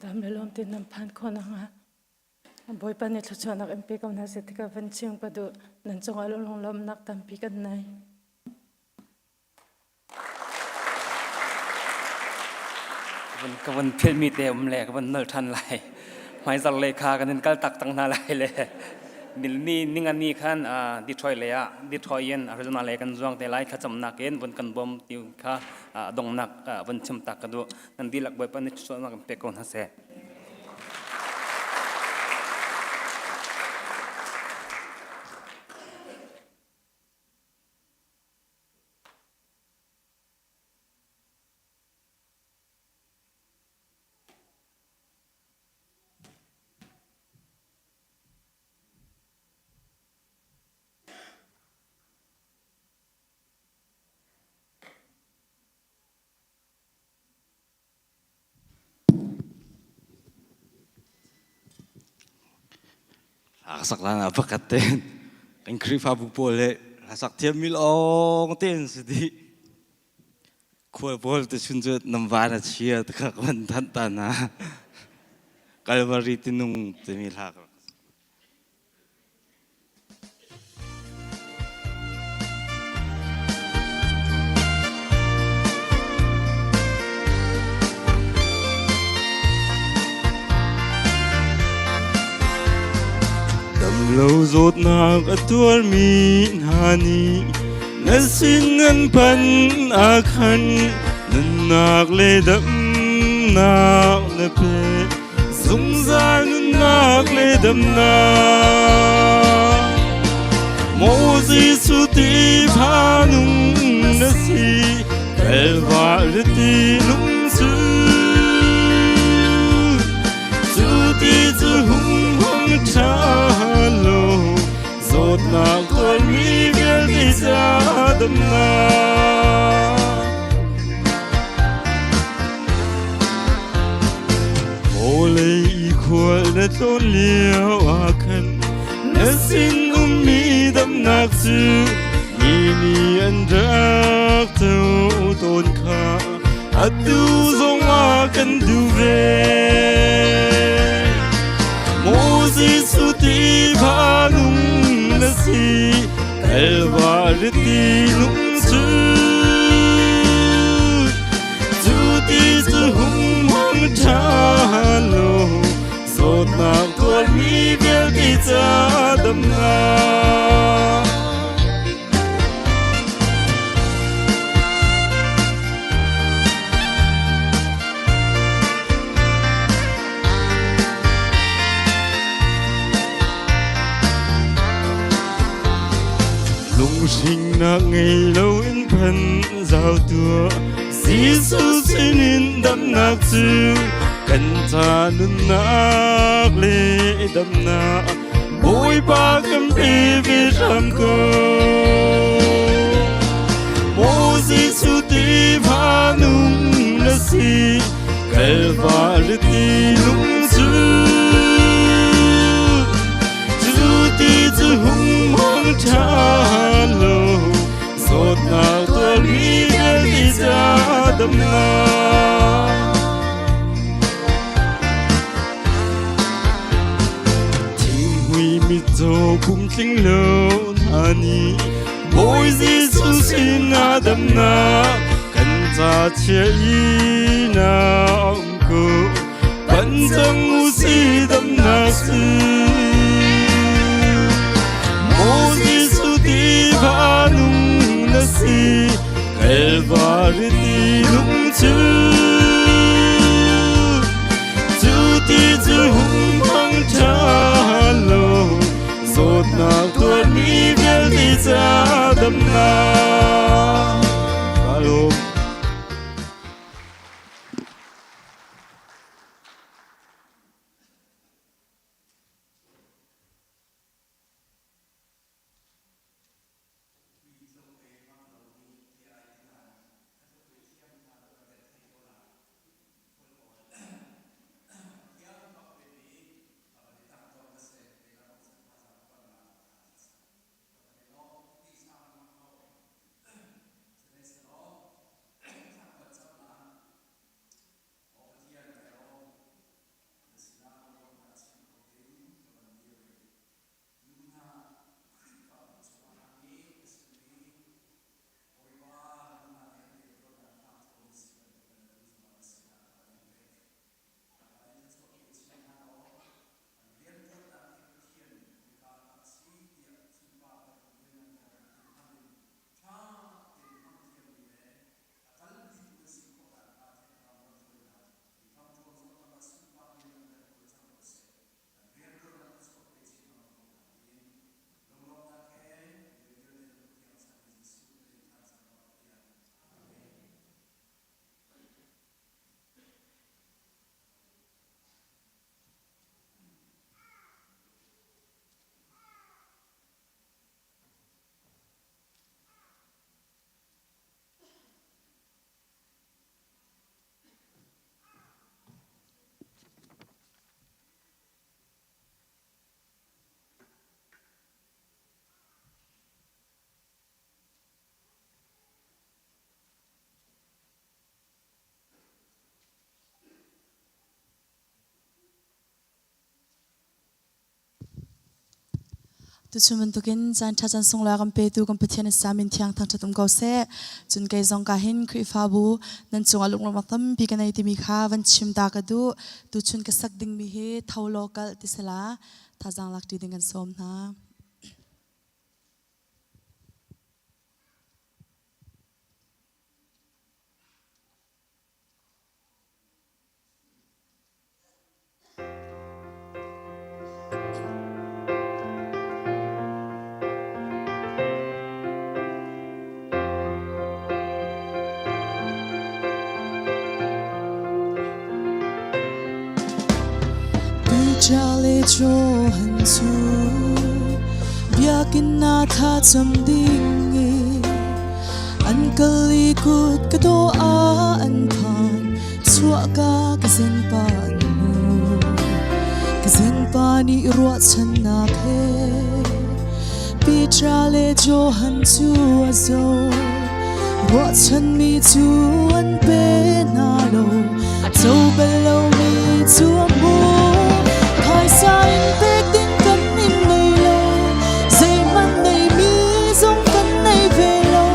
Dam le lawm tein nan phan khawh nakhnga. Bawipa nih thluachuahnak in pe ko hna seh ti ka van chim ka duh. Nan cungah lunglawmhnak tampi kan nei. Ka van philhmi te um le ka van nol ṭhan lai. Hmaizar lei kha kan in kal tak cang hna lai le ni ningani khan Detroit lei ah Detroit in Arizona lei kan zuang te lai thlacamnak in vun kan bawm ti kha dongnak vun chim tak ka duh. Nan dihlak Bawipa nih thluachuahnak in pek ko hna seh. Sak lan ah pakhat ten kan Khrihfabu pawl he hlasak thiammi lawng te an si dih. Khual pawl te chun cu nam van a chia te kha ka van thanh ta hna. Calvary tinung timi hla ka rak Damlo zawtnak a tuarmi hna nih na sin an pan ah khan nunnak le damnak na pe zungzal nunnak le damnak Moses ti pha nung na si Kalvari ti nung cu cu ti cu hung hung tha lo zawtnak tuarmi vialte ca damnak Vawlei i khual na tlawn lio ah khan na sin ummi damnak cu mi nih an rak co tawn kha atu zongah kan duh ve. Moses ti va nung na si Kalvari ti nung cu Cu ti cu hung hmang ṭha lo zawtnak tuarmi vialte ca damnak. Lunghringnak ngei loin phan zau tuah Jesuh sinin damnak cu kan ca nunnak le damnak Bawipa kan pe ve hram ko. Maw Jesuh ti va nung na si Kalvari ti nung cu cu ti cu hung hmang ṭha lo zawtnak tuarmi vialte ca damnak. Thinghmui mitcaw kum tling lo hna nih Bawi Jesuh sinah damnak kan ca chia i na um ko kan cang u si damnak si. Maw Jesuh ti va nung na si Kalvari ti nung cu cu ti cu hung hmang ṭha lo zawtnak tuarmi vialte ca damnak. Ka lawm. Tuchun bantukin caan ṭha caan sunglawi kan petu kan Pathian a samin thiang thangṭhat um ko seh. Cun kei zong ka hin Khrihfabu nan cungah lunglawmhnak tampi ka nei timi kha van chim ta ka duh. Tuchun ka sak dingmi hi tho law kalh ti sala thazaang lak ṭi ding kan sawm hna. Tuchale Johan cu biakinn ah thlacam ding i an kal i kut ka daw ah an phan. Chuahka ka zenpa an hmu. Ka zenpa nih ruahchannak he Petra le Johan cu a zoh. Ruahchanmi cu an pe hna lo. Co bal lomi cu a hmu. Phaisa in pek ding kan in nei lo. Zeihmanh neimi zong kan nei ve lo.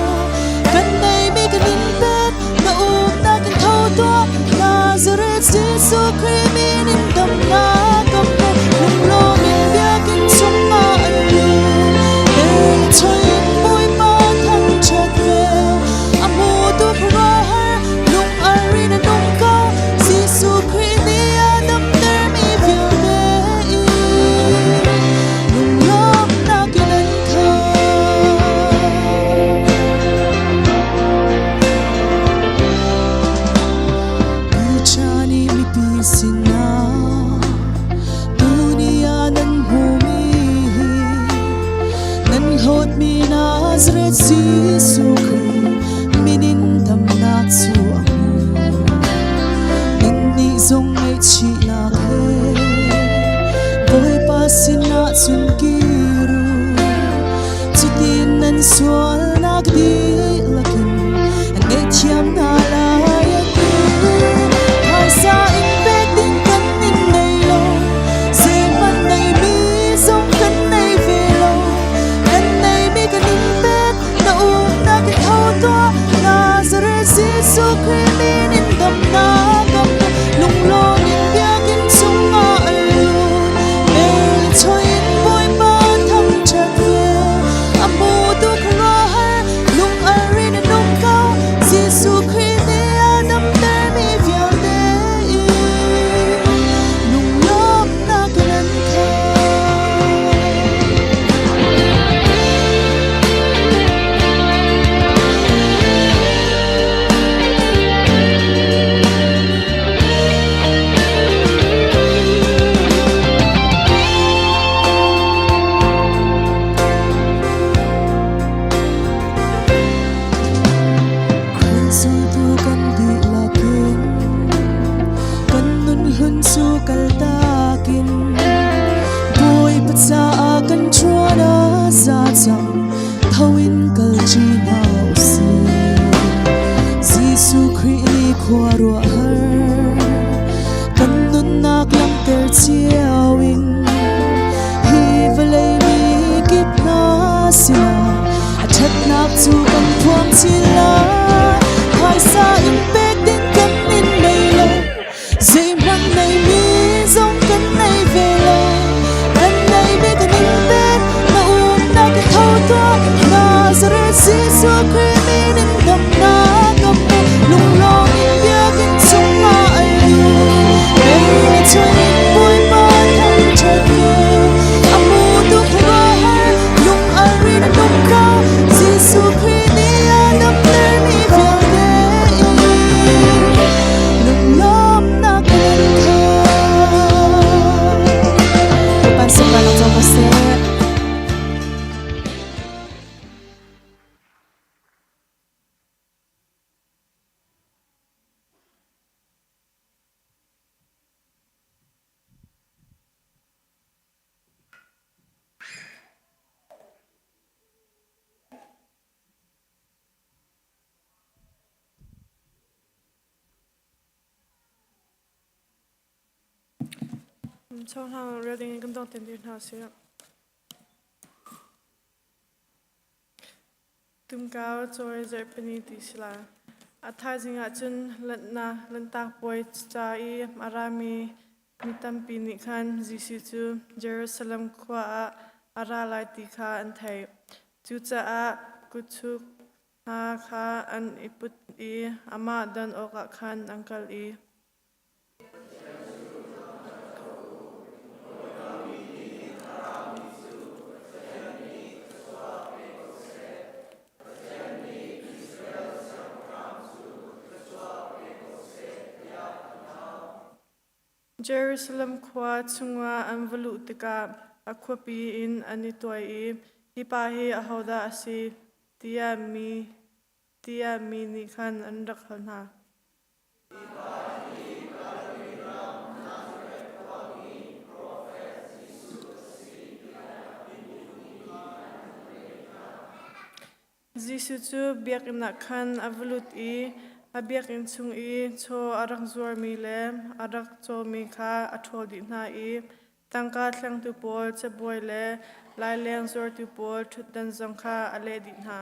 Kan neimi kan in pek. Na umnak in tho tuah Nazareth Jesuh Khrih min in damnak ka hmu lunglawm in biakinn chungah an lut Bel in Bawipa thangṭhat ve a hmutu khuaruahhar lung ar in a nung ko Jesuh Khrih nih a damtermi vialte i lunglawmhnak in an khat. Petra nih mipi sinah tuni ah nan hmuhmi hi nan hlawtmi Nazareth Jesuh Khrih min in damnak cu a hmu. Nannih zong ngaihchihnak he Bawipa sinah cun kir u. Cutin nan sualnak dihlak in an ngaihthiam hna lai a ti. Phaisa in pek ding kan in nei lo, zeihmanh neimi zong kan nei ve lo. Kan neimi kan in pek, na umnak in tho tuah, Nazareth Jesuh Khrih min in damnak kam lunglawm in biakinn chungah an lut. Bel in Bawipa thangṭhat ve, a hmutu khuaruahhar lung ar in a nung ko. Jesuh Khrih nih a damtermi vialte i lunglawmhnak in an khat. Zultu kan dihlak in kan nun hlun cu kaltak in Bawipa caah kan ṭuan a za cang tho in kal ṭi hna usih. Jesuh Khrih nih khuaruahhar kan nunnak langhter cio in hi vawlei mi kip hna sinah a ṭhatnak cu kan phuang chin lai. Phaisa in pek ding kan in nei lo, zeihmanh neimi zong kan nei ve lo. Kan neimi kan in pek, na umnak in tho tuah, Nazareth Jesuh Khrih min in damnak ka hmu. Lunglawm in biakinn chungah an lut. Mei in Bawipa thangṭhat ve, a hmutu khuaruahhar lung ar in a nung ko. Jesuh Khrih nih a damtermi vialte i lunglawmhnak in an khat. Bawipa sunparnak co ko seh. Chawhlang rel ding in kan dong ten dir hna usih. Tumkau cawi zarhpini ti si lai. A thaizing ah cun lanhnak lanhtak puai ca i a rami mi tampi nih khan Jesuh cu Jerusalem khua ah a ra lai ti kha an theih. Cucaah kutchuk hna kha an i put i amah don awkah khan an kal i Jerusalem khua chungah an va luh tikah a khuapi in an i tuai i, “Hi pa hi ahodah a si?” tiah mi nih khan an rak hal hna. Jesuh cu biakinn ah khan a va lut i a biakinn chung i chaw a rak zuarmi le a rak cawmi kha a ṭhawl dih hna i tangka thlengtu pawl cabuai le laileng zuartu pawl ṭhutdan zong kha a leh dih hna.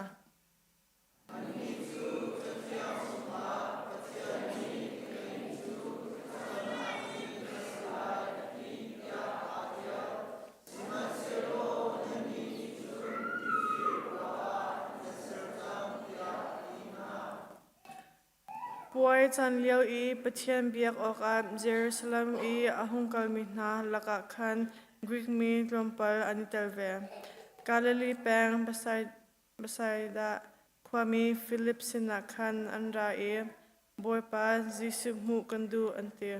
Puai caan lio i Pathian biak awkah Jerusalem i a hung kalmi hna lakah khan Greek mi tlawmpal an i tel ve. Galilee peng Bethsaida khuami Filip sinah khan an ra i, Bawipa, Jesuh hmuh kan duh, an ti.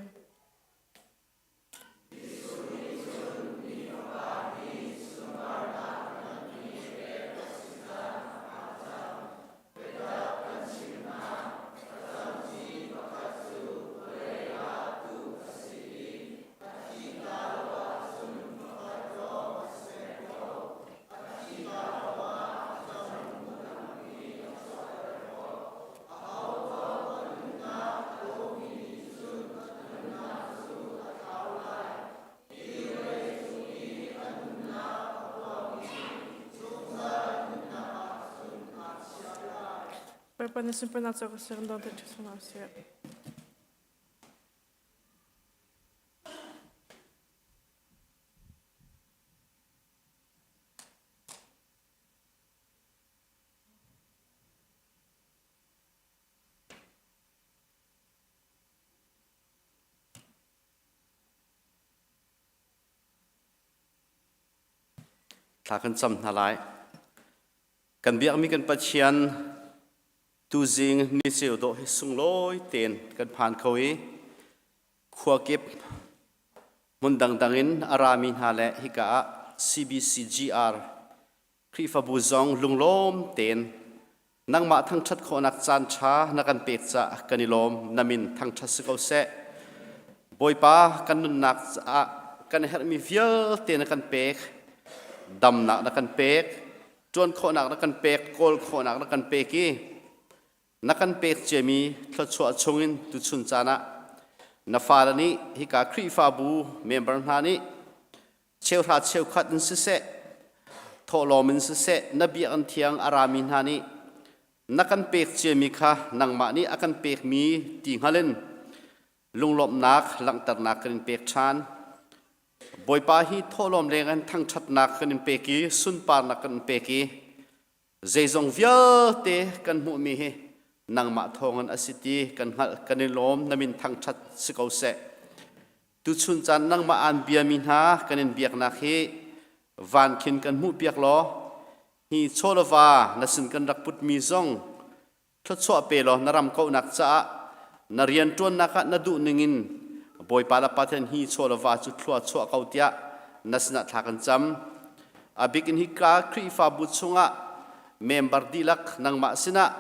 Bawipa na sunparnak cu ka siang dawt in ṭha hna seh. Thla kan cam hna lai. Kan biakmi kan Pathian tuzing ni ceu dawh hi sunglawi tein kan phan kho i khua kip hmun dangdang in a rami hna le hika ah CBCGR Khrihfabu zong lunglawm tein nangmah thangṭhat khawhnak caan ṭha na kan pek caah kan i lawm na min thangṭhat si ko seh. Bawipa kan nunnak caah kan herhmi vialte na kan pek damnak na kan pek ṭuan khawhnak na kan pek kawl khawhnak na kan pek i na kan pek ciami thluachuah chungin tuchun caan ah na fale nih hika Khrihfabu member hna nih cheuhra cheukhat in siseh thawhlawm in siseh na biakinn thiang a rami hna nih na kan pek ciami kha nangmah nih a kan pekmi ti hngal in lunglawmhnak langhternak kan in pek ṭhan. Bawipa hi thawhlawm leng in thangṭhatnak kan in pek i sunparnak kan in pek i zeizong vialte kan hmuhmi hi nangmah thawngin a si ti kan hngalh kan i lawm na min thangṭhat si ko seh tuchun caan nangmah aan biami hna kan in biaknak hi van khin kan hmuhpiak law hi chawlava na sin kan rak putmi zong thluachuah pe law na ram kauhnak caah na rianṭuannak ah na duh ningin Bawipa le Pathian hi chaw le va cu thlua chuah ko tiah na sinah thla kan cam. A bik in hika Khrihfabu chungah member dihlak nangmah sinah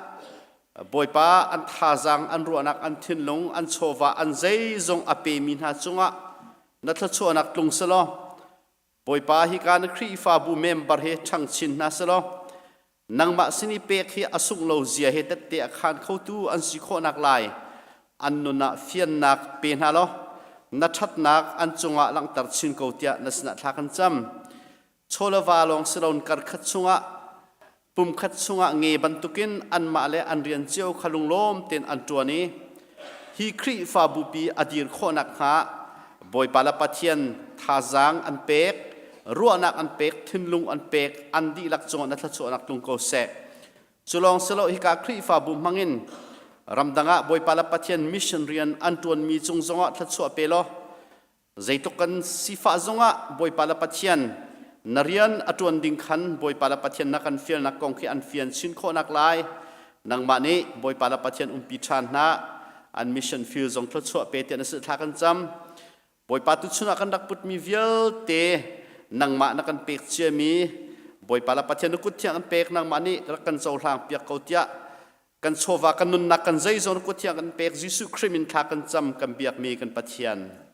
Bawipa an thazaang, an ruahnak, an thinlung, an chawva, an zeizong a pemi hna cungah na thluachuahnak tlung selaw Bawipa hika na Khrihfabu member hi ṭhang chin hna selaw nangmah sin i pek hi a sungh lo zia he tette a khaan khotu an si khawhnak lai an nun ah fiannak pe hna law na ṭhatnak an cungah langhter chin ko tiah na sinah thla kan cam. Chawleva lawng si loin karkhat chungah. Pumkhat chungah nge bantukin anmah le an rian cio kha lunglawm tein an ṭuan i hi Khrihfabupi a dir khawh nakhnga Bawipa le Pathian thazaang an pek, ruahnak an pek, thinlung an pek, an dihlak cungah na thluachuahnak tlung ko seh. Cu lawng si lo hika Khrihfabu hmangin ramdang ah Bawipa le Pathian mission rian an ṭuanmi cung zongah thluachuah pe law Zeitluk kan sifah zongah Bawipa le Pathian na rian a ṭuan ding khan Bawipa le Pathian na kan fialnak kong khi an fian chin khawhnak lai nangmah nih Bawipa le Pathian umpi ṭhan hna an mission field zong thluachuah pe tiah na thla kan cam Bawipa tuchun ah kan rak putmi vialte nangmah na kan pek ciami Bawipa le Pathian na kut thiang kan pek nangmah nih rak kan cohlang piak ko tiah kan chawva kan nunnak kan zeizong kut thiang kan pek Jesuh Khrih min thla kan cam kan biakmi kan Pathian.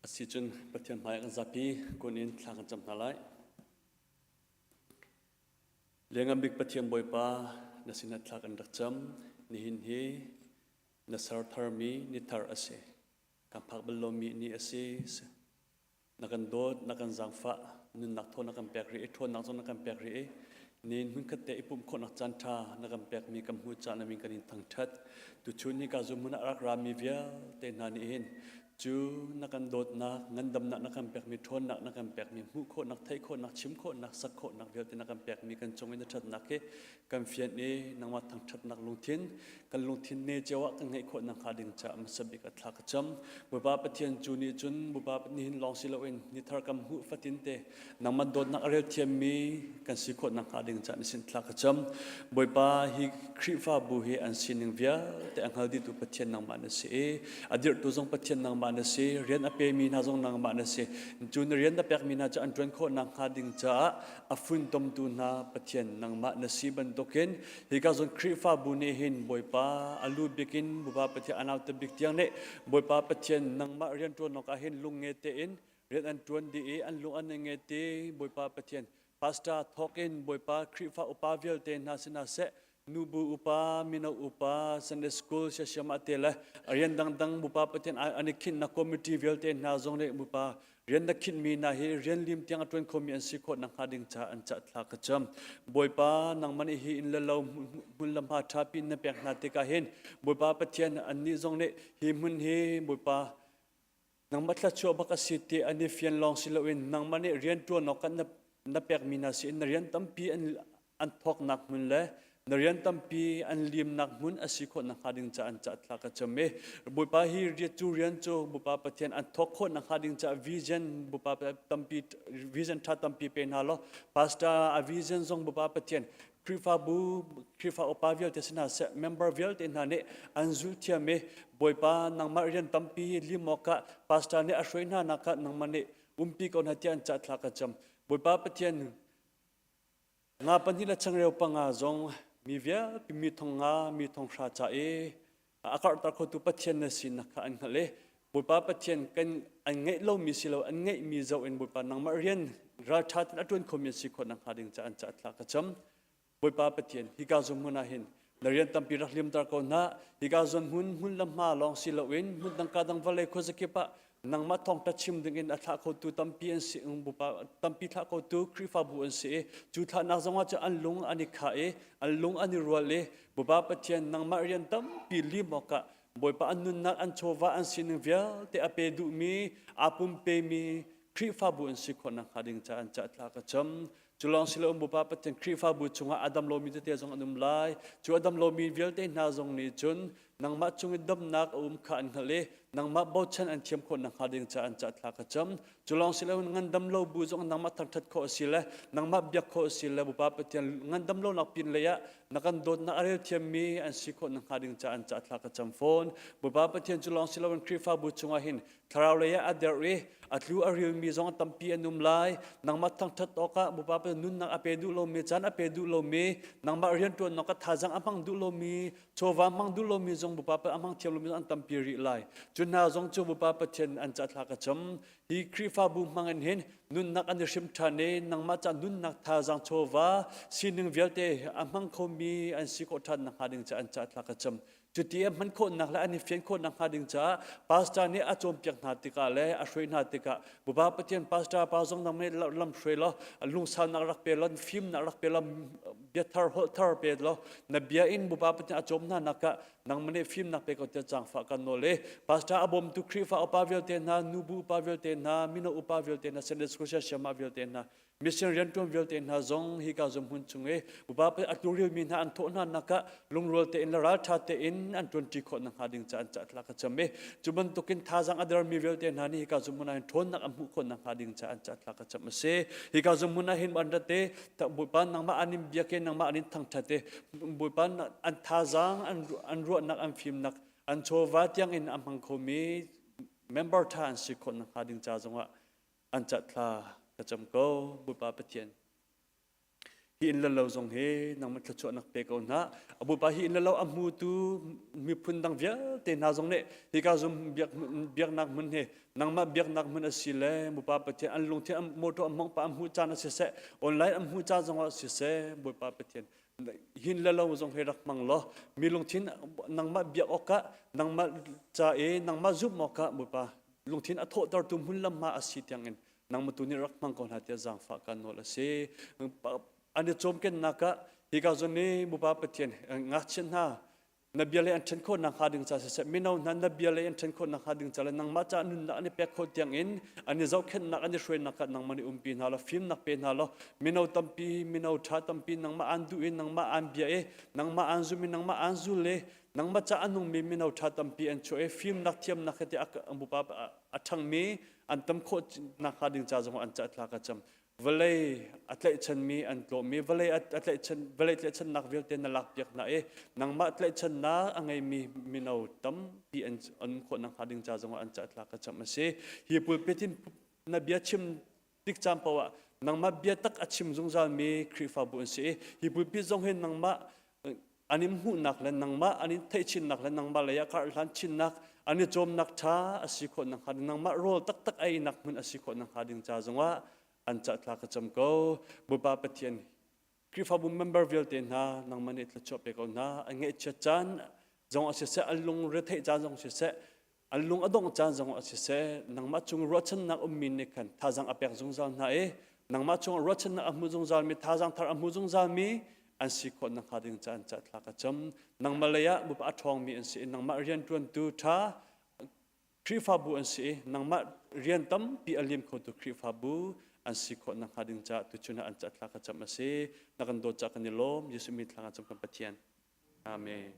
Asi cun Pathian hmai kan zapi kun in thla kan cam hna lai. Lianngan bik Pathian Bawipa na sinah thla kan rak cam. Nihin hi na ser tharmi ni thar a si. Kan phak bal lomi ni a si. Na kan dawt, na kan zaangfah, nunnak thaw na kan pek rih i ṭhawnnak zong na kan pek rih i ni hmunkhat te i pumh khawhnak caan ṭha na kan pekmi kan hmuh caan na min kan in thangṭhat. Tuchun hi ka zum hmun ah rak rami vialte hna nih hin cu na kan dawtnak, ngandamnak na kan pekmi, ṭhawnnak na kan pekmi, hmuh khawhnak, theih khawhnak, chim khawhnak, sak khawhnak vialte na kan pekmi kan cung i na ṭhatnak hi kan fian i nangmah thangṭhatnak lungthin kan lungthin ne cio ah kan ngeih khawh nakhnga ding caah hmasa bik a thla ka cam. Bawipa Pathian cu nih cun Bawipa nihin lawng si loin ni thar kan hmuh fatin te nangmah dawtnak a rel thiammi kan si khawh nakhnga ding caah na sin thla ka cam. Bawipa hi Khrihfabu hi an sining vialte a hngal dihtu Pathian nangmah na si i a dirhtu zong Pathian nangmah na si, rian a pemi hna zong nangmah na si. Cu na rian na pekmi hna cu an ṭuan khawh nakhnga ding caah a funtomtu hna Pathian nangmah na si bantukin hika zawn Khrihfabu nih hin Bawipa a lu bik in Bawipa Pathian a naute bik tiang nih Bawipa Pathian nangmah rianṭuan awkah hin lungnge tein rian an ṭuan dih i an lung an i nge ti Bawipa Pathian pastor thawk in Bawipa Khrihfa upa vialte hna sinah seh nubu upa mino upa Sunday school siasiam te le rian dangdang Bawipa Pathian an i khinhnak committee vialte hna zong nih Bawipa rian na khinhmi hna hi rian lim tiang a ṭuan khomi an si khawh nakhnga ding caah an cah thla ka cam. Bawipa nangmah nih hi inn le lo hmun le hma ṭha piin na pek hna tikah hin Bawipa Pathian annih zong nih hi hmun hi Bawipa nangmah thluachuah bak a si ti an i fian lawng si loin nangmah nih rian ṭuan awk na na pekmi hna si in na rian tampi an an thawknak hmun le na rian tampi an limnak hmun a si khawh nakhnga ding caah an cah thla ka cam i Bawipa hi rian cu rian cu Bawipa Pathian an thawk khawh nakhnga ding caah vision Bawipa tampi vision ṭha tampi pe hna law pastor a vision zong Bawipa Pathian Khrihfabu Khrihfa upa vialte si hna seh member vialte hna nih an zulh thiam i Bawipa nangmah rian tampi lim awkah pastor nih a hruai hna nak ah nangmah nih umpi ko hna tiah an cah thla ka cam Bawipa Pathian nga pahnih le changreu panga zong mi vialpi mi thong nga mi thong hra ca i a karhter khotu Pathian na sinak kha an hngalh i Bawipa Pathian kan an ngeih lomi si lo an ngeihmi zoh in Bawipa nangmah rian ralṭha tein a ṭuan khomi an si khawh nakhnga ding ca an ca thla ka cam. Bawipa Pathian hika zum hmun ah hin na rian tampi rak limter ko hna hika zawn hmun hmun le hma lawng si loin hmun dang ka dang vawlei khuazakip ah nangmah thawngṭha chim dingin a thlah khotu tampi an si tampi thlah khotu Khrihfabu an si i cu thlahnak zongah cu an lung an i khah i an lung an i rual i Bawipa Pathian nangmah rian tampi lim awkah Bawipa an nunnak an chawva an sining vialte a pe duhmi aa pumpemi Khrihfabu an si khawh nakhnga ding caah an cah thla ka cam. Cu lawng si loin Bawipa Pathian Khrihfabu chungah a dam lomi tete zong an um lai. Cu a dam lomi vialte hna zong nih cun nangmah cung i damnak a um kha an hngalh i nangmah bochan an thiam khawh nakhnga ding caah an cah thla ka cam. Cu lawng si loin ngandam lo bu zong nangmah thangṭhat khawh a si le nangmah biak khawh a si le Bawipa Pathian ngandam lonak pin lei ah na kan dawtnak a rel thiammi an si khawh nakhnga ding caah an cah thla ka cam fawn. Bawipa Pathian cu lawng si loin Khrihfabu chungah hin thlarau lei ah a der i a tlu a rilmi zong tampi an um lai. Nangmah thangṭhat awkah Bawipa Pathian nunnak a pe duh lomi, caan a pe duh lomi, nangmah rianṭuannak a thazaang a hmang duh lomi, chawva hmang duh lomi zong Bawipa Pathian a hmang thiam lomi zong an tampi rih lai. Cu hna zong cu Bawipa Pathian an cah thla ka cam. Hi Khrihfabu hmang in hin nunnak an i hrim ṭhan i nangmah ca nunnak thazaang chawva sining vialte a hmang khomi an si khawh ṭhan nakhnga ding caah an cah thla ka cam. Cuti a hman khawhnak le an i fian khawh nakhnga ding caah pastor nih a cawnpiak hna tikah le a hruai hna tikah Bawipa Pathian pastor pa zong nang nih lam hruai law lungsaunak rak pe law fimnak rak pe law biathar holh thar pe law na bia in Bawipa Pathian a cawm hna nak ah nangmah nih fimnak pe ko tiah zaangfah kan nawl i pastor a bawmtu Khrihfa upa vialte hna nubu upa vialte hna mino upa vialte hna Sunday school siasiama vialte hna mission rianṭuan vialte hna zong hika zum hmun chung i Bawipa a tluril-mi hna an thawh hna nak ah lungrual tein le ralṭha tein an ṭuanṭi khawh nakhnga ding ca an cah thla ka cam i cu bantukin thazaang a dermi vialte hna nih hika zum hmun ah hin ṭhawnnak an hmuh khawh nakhnga ding ca an cah thla ka cam a si. Hika zum hmun ah hin an rat i Bawipa nangmah an in biak i nangmah an in thangṭhat i Bawipa an thazaang an ruahnak an fimnak an chawva tiangin a hmang khomi member ṭha an si khawh nakhnga ding ca zongah an cah thla ka cam ko Bawipa Pathian. Hi inn le lo zong hi nangmah thluachuahnak pe ko hna. A Bawipa hi inn le lo a hmutu miphun dang vialte hna zong nih hika zum biaknak hmun hi nangmah biaknak hmun a si le Bawipa Pathian an lungthin an motor an hmang pa an hmuh caan a siseh online an hmuh caan zong ah siseh Bawipa Pathian hin le lo zong hi rak hmang law mi lungthin nangmah biak awkah nangmah ca i nangmah zumh awkah Bawipa lungthin a thawhtertu hmun lam hma a si tiangin nangmah tu nih rak hmang ko hna tiah zaangfah kan nawl a si. An i cawmkennak ah hika zawn i Bawipa Pathian ngakchia hna na bia lei an ṭhen khawh nakhnga ding ca siseh mino hna na bia lei an ṭhen khawh nakhnga ding ca le nangmah ca nunnak an i pek khawh tiang in an i zohkhenhnak an i hruainak ah nangmah nih umpi hna law fimnak pe hna law mino tampi mino ṭha tampi nangmah aan duh i nangmah aan bia i nangmah aan zum i nangmah aan zul i nangmah ca a nungmi mino ṭha tampi an chuah i fimnak thiamnak he tiah a a ṭhangmi an tam khawh nakhnga ding ca zong an ca thla ka cam vawlei a tlaihchanmi an tlawhmi vawlei a tlaihchan vawlei tlaihchannak vialte na lak piak hna i nangmah tlaihchannak a ngeimi mino tampi an an khawh nakhnga ding ca zong an ca thla ka cam a si hi pulpit in na bia chim tik caan paoh ah nangmah bia tak a chim zungzalmi Khrihfabu an si i hi pulpit zong hin nangmah an in hmuhnak le nangmah an in theihchinnak le nangmah lei ah karhlan chinnak an i cawmnak ṭha a si khawh nakhnga ding nangmah rawl taktak einak hmun a si khawh nakhnga ding ca zongah an cah thla ka cam ko Bawipa Pathian Khrihfabu member vialte hna nangmah nih thluachuah pe ko hna an ngaihchiat caan zong a siseh an lung retheih caan zong siseh an lung a dongh caan zong ah siseh nangmah cung ruahchannak ummi nih khan thazaang a pek zungzal hna i nangmah chung ruahchannak a hmu zungzal mi thazaang thar a hmu zungzal mi an si khawh nakhnga ding ca an cah thla ka cam nangmah lei ah bupa a ṭhawngmi an si i nangmah rianṭuantu ṭha Khrihfabu an si i nangmah rian tampi a lim khotu Khrihfabu an si khawh nakhnga ding caah tuchun ah an cah thla ka cam a si na kan dawt cah kan i lawm Jesuh min thla kan cam kan Pathian Amen.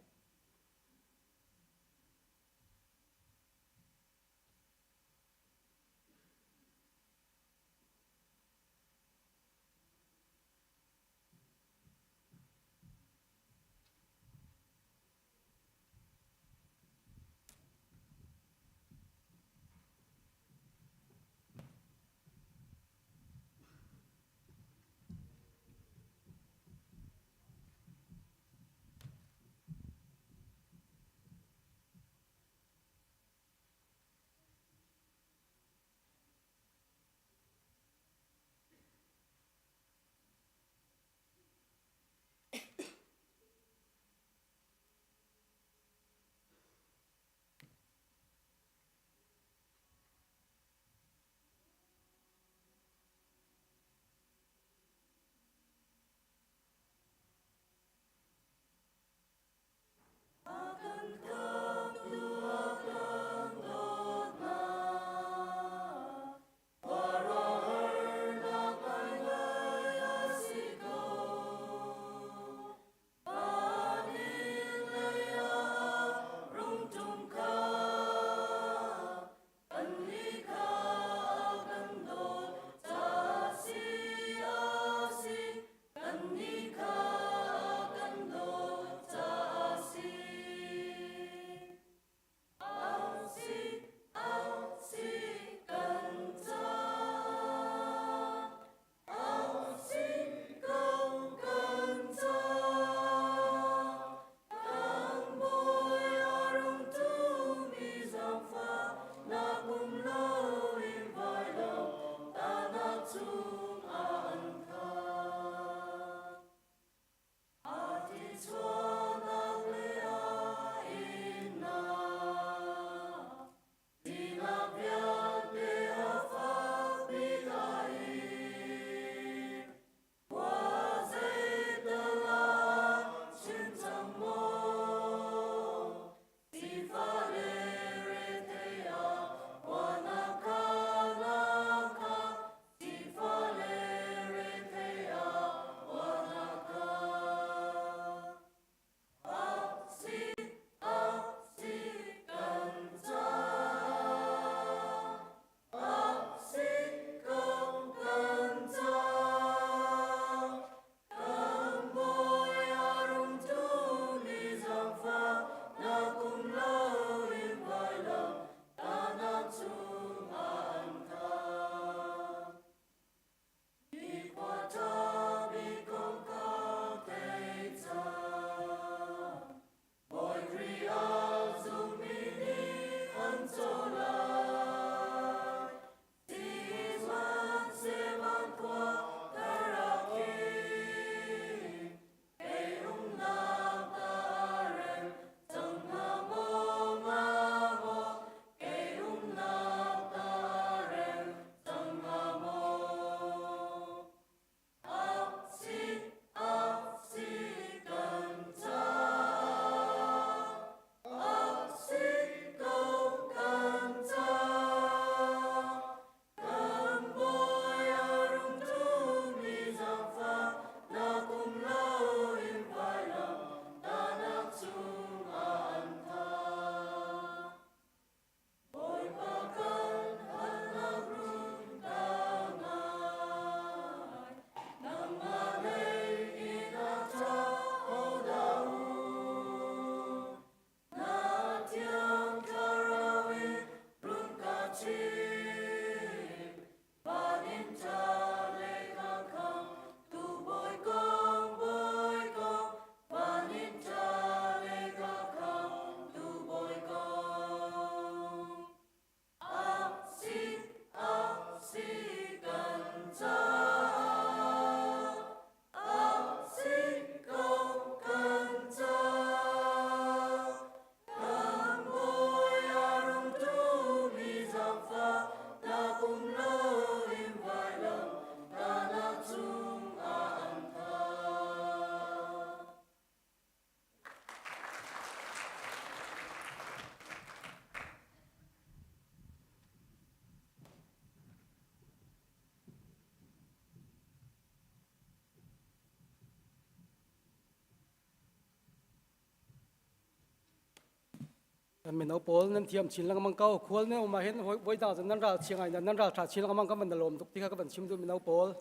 Kan mino pawl nan thiam chin lengmang ko. Khual ne um ah hin voi dang cun nan ral chia ngai nan ral tha chin lengmang kan van na lawm tuk ti kha ka van chim duh mino pawl.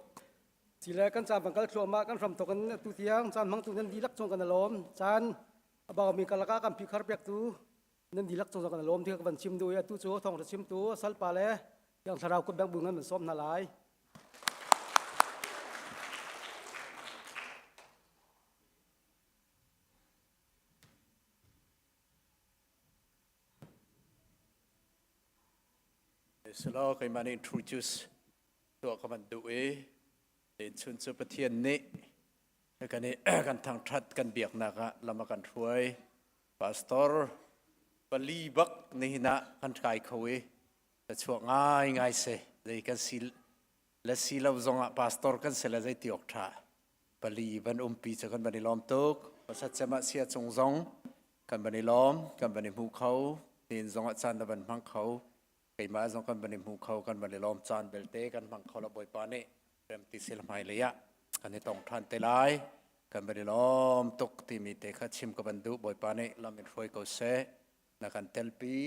Sile kan caan van kal thluahmah kan hram tok in atu tiang caan hmangtu nan dihlak cung kan lawm. Caan a baumi karlak ah kan phihkhar piaktu nan dihlak cung kan lawm ti kha ka van chim duh i atu cu thawngtha chimtu salpa le Thiang Thlarau kut beng bu ngan van sawm hna lai. Silo keimah nih introduce tuah ka van duh i chun cu Pathian nih kan i kan thangthat kan biaknak ah lam a kan hruai pastor pali bak nihin ah kan kai kho i ka chuak ngai ngai se zei kan si le si lo zong ah pastor kan si le zei ti awk tha pali van umpi cu kan van i lawm tuk pasat cem ah sia cung zong kan van i lawm kan van i hmu kho nin zong ah caan na van hmang kho keimah zong kan van i hmu kho kan van i lawm caan belte kan hmang kho lo bawipa nih rem ti sil hmai lei ah kan i tong ṭhan te lai kan van i lawm tuk timi te kha chim ka van duh bawipa nih lam in hruai ko seh na kan telpi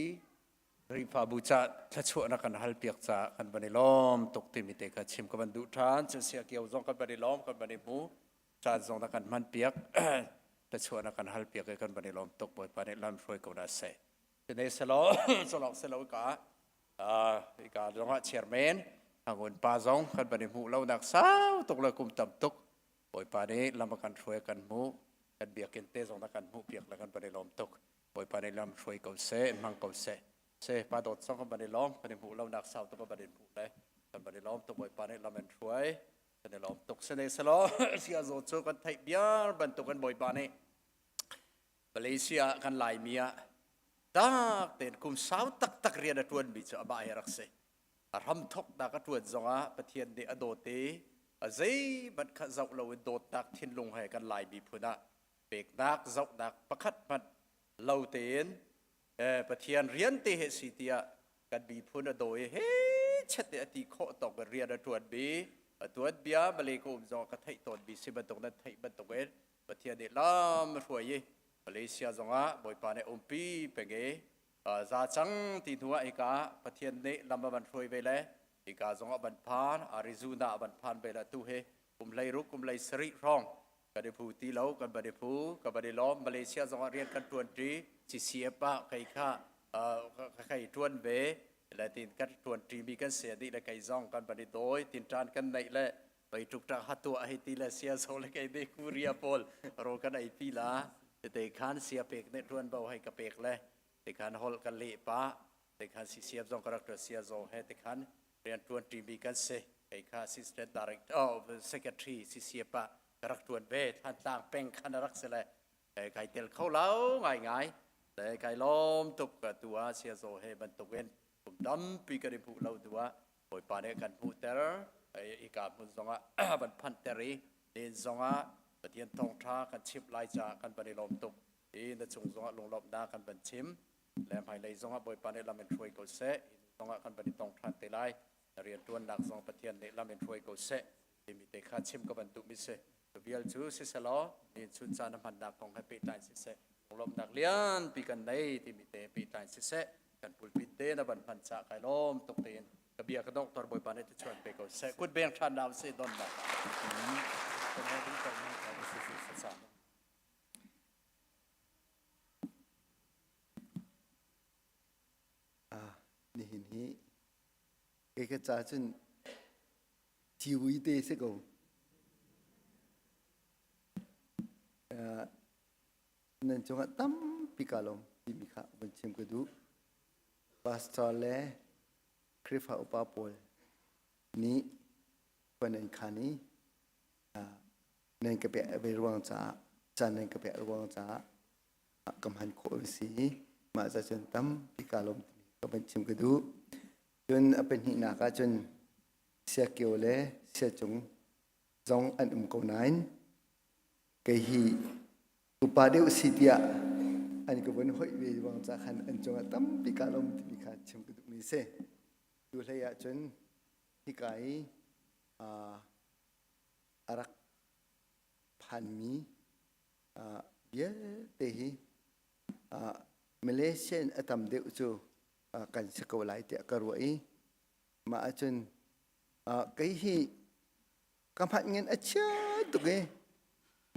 Khrihfabu ca thluachuah na kan halpiak caah kan van i lawm tuk timi te kha chim ka van duh ṭhan. Cun siakio zong kan van i lawm, kan van i hmu. Caan zong na kan hmanpiak. Thluachuah na kan halpiak i kan van i lawm tuk. Bawipa nih lam hruai ko hna seh. Cune selaw, solawk selaw ka ka zong ah chairman Hangun pa zong kan van i hmuh lo nak sau tuk le kum tam tuk Bawipa nih lam a kan hruai kan hmuh kan biakinn te zong na kan hmuh piak le kan van i lawm tuk. Bawipa nih lam hruai ko seh, hmang ko seh. Se pa dawt song kan van i lawm, kan i hmuh lo nak sau tuk kan van in hmuh le kan van i lawm tuk Bawipa nih lam in hruai. Kan i lawm tuk sene selaw sia zaw cu kan theih biar bantuk kan Bawipa nih Malaysia kan Laimi ah tak tein kum sau taktak rian a ṭuan mi cu amah hi rak si. A hramthok nak a ṭuan zongah Pathian nih a dawt i a zeihmanh kha zoh loin dawtnak thinlung he kan Lai miphun ah peknak zohnak pakhat hmanh lo tein Pathian rian te he si tiah kan miphun a dawi he chet a ti khawh tawk in rian a ṭuan mi a tuan bia Malay ka um zong ka theih tawn mi si bantuk nan theih bantuk in Pathian nih lam a hruai i Malaysia zongah Bawipa nih umpi peng i za cang ti hnu ah hika Pathian nih lam a van hruai ve le hika zongah van phan Arizona van phan ve le tu hi kum 16 kum 17 hrawng kan i phu ti lo kan van i phu kan van i lawm Malaysia zongah rian kan ṭuan ṭi CCF ah kei kha ka kei ṭuan ve le tin kan ṭuan ṭi mi kan sia dih le kei zong kan van i dawi tin ṭan kan neih le pei tuk ṭak ha tuah hei ti le sia zo le kei ne kuria pawl ro kan ei pi la te khan sia pek ne ṭuan bo hei ka pek le te khan hol kan leh pa te khan CCF zong ka rak ṭuan sia zo he te khan rian ṭuan ṭi mi kan si kei kha assistant director oh, secretary CCF ah ka rak ṭuan ve Thantlang peng khan a rak si le kai tel kho lo ngai ngai le kai lawm tuk tu ah sia zo he bantuk in kum tampi kan i hmuh lo tu ah Bawipa nih kan hmuhter ika hmun zongah van phanhter i len zongah Pathian thawngṭha kan chimh lai caah kan van i lawm tuk i na cung zongah lunglawmhnak kan van chim le hmailei zongah Bawipa nih lam in hruai ko seh hi hnu zongah kan van i tong ṭhan te lai na rianṭuannak zong Pathian nih lam in hruai ko seh timi te kha chim ka van duhmi si cu vial cu siselaw ni chun caan a hmannak kong he pehtlai siseh lunglawmhnak lianpi kan nei timi te pehtlai siseh kan pulpit te na van hman ca kai lawm tuk tein ka bia ka dongtor Bawipa nih tuchuan pe ko seh kut beng ṭhan na si donnak Nihin hi kei ka ca cun civui te si ko. Nan cungah tampi kaa lawm timi kha vun chim ka duh. Pastor le Khrihfa upa pawl nih khua nan khan i nan ka pek ve ruang caah caan nan ka pek ruang caah ka hman khawh an si i mah ca cun tampi kaa lawm timi ka van chim ka duh. Cun a pahnihnak ah cun siakio le siacung zong an um ko nain kei hi upa deuh si tiah an ka vun hoih ve ruang ca khan an cungah tampi kaa lawm timi kha chim ka duhmi a si. Tu hlei ah cun hika i a rak phanmi vialte hi. Malaysia in a tam deuh cu kan si ko lai tiah ka ruah i mah ahcun kei hi ka hmanh ngen a chia tuk i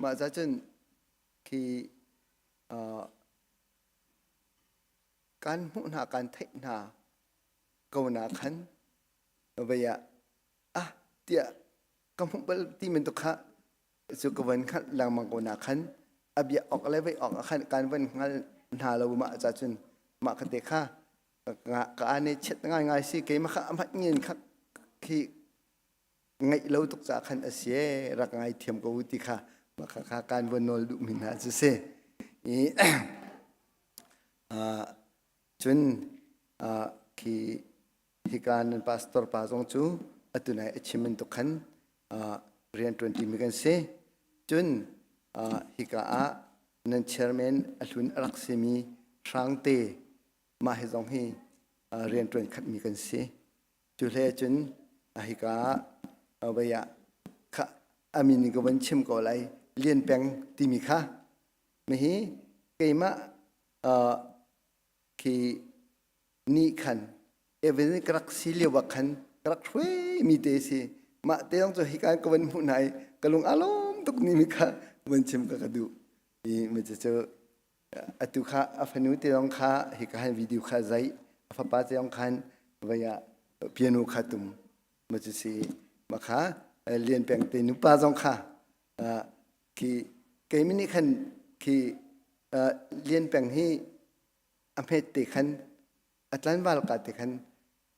mah ca cun khi kan hmuh hna kan theih hna ko na khan vei ah ah tiah ka hmuh bal ti men tuk kha cu ka van hngalh lengmang ko na khan a bia awk le vei awk ah khan kan van hngal hna lo mah ca cun mah ka te kha ka ane chet ngai ngai si keimah kha a hmat ngin kha khi ngaih lo tuk ca khan a si rak ngai thiam ko ti kha mah kha kha kan von nawl duh mi hna cu si i cun khi hika nan pastor pa zong cu atu nai a chim bantuk khan rian ṭuan ṭimi kan si. Cun hika ah nan chairman a hlun a rak simi Hrangte mah hi zong hi rian ṭuan khatmi kan si. Cu hlei cun hika ah vei ah kha a min in ka van chim ko lai Lian Peng timi kha mihi keimah khi nih khan Evan ka rak si lio ah khan ka rak hruaimi te si mah te zong cu hika ka van hmuh hna i ka lung aa lawm tuk ni mi kha van chim ka ka duh i mi cu atu kha a fanu te zong kha hika han video kha zai a fapa te zong khan vai ah piano kha tum ma cu si ma kha lian peng te nupa zong kha khi keimi nih khan khi lian peng hi a hmet te khan a tlanval ka te khan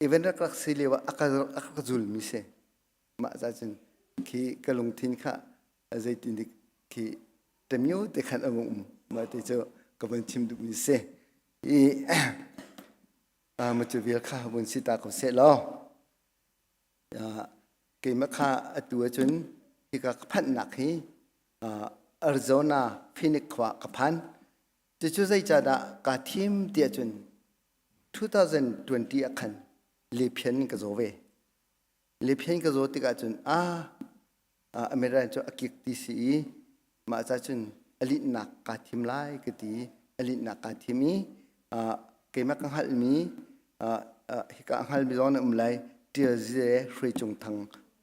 even rak rak si lio ah a ka a ka zulmi si mah ca cun khi ka lungthin kha zeitin dik khi temio te khan a vung um mah te cu ka van chim duhmi si i ma cu vial kha vun si ta ko seh law keimah kha atu ahcun hika ka phanhnak hi Arizona Phoenix khua ka phan Cucu zeicahdah kaa thim ti ahcun 2020 ah khan lephian in ka zaw ve. Lephian ka zaw tikah cun ah American cu a kik ti si i mah ca cun a linhnak kaa thim lai ka ti i a linhnak kaa thim i keimah ka hngalhmi hika a hngalmi zong an um lai Ṭial Zi le Hruai Cung Thang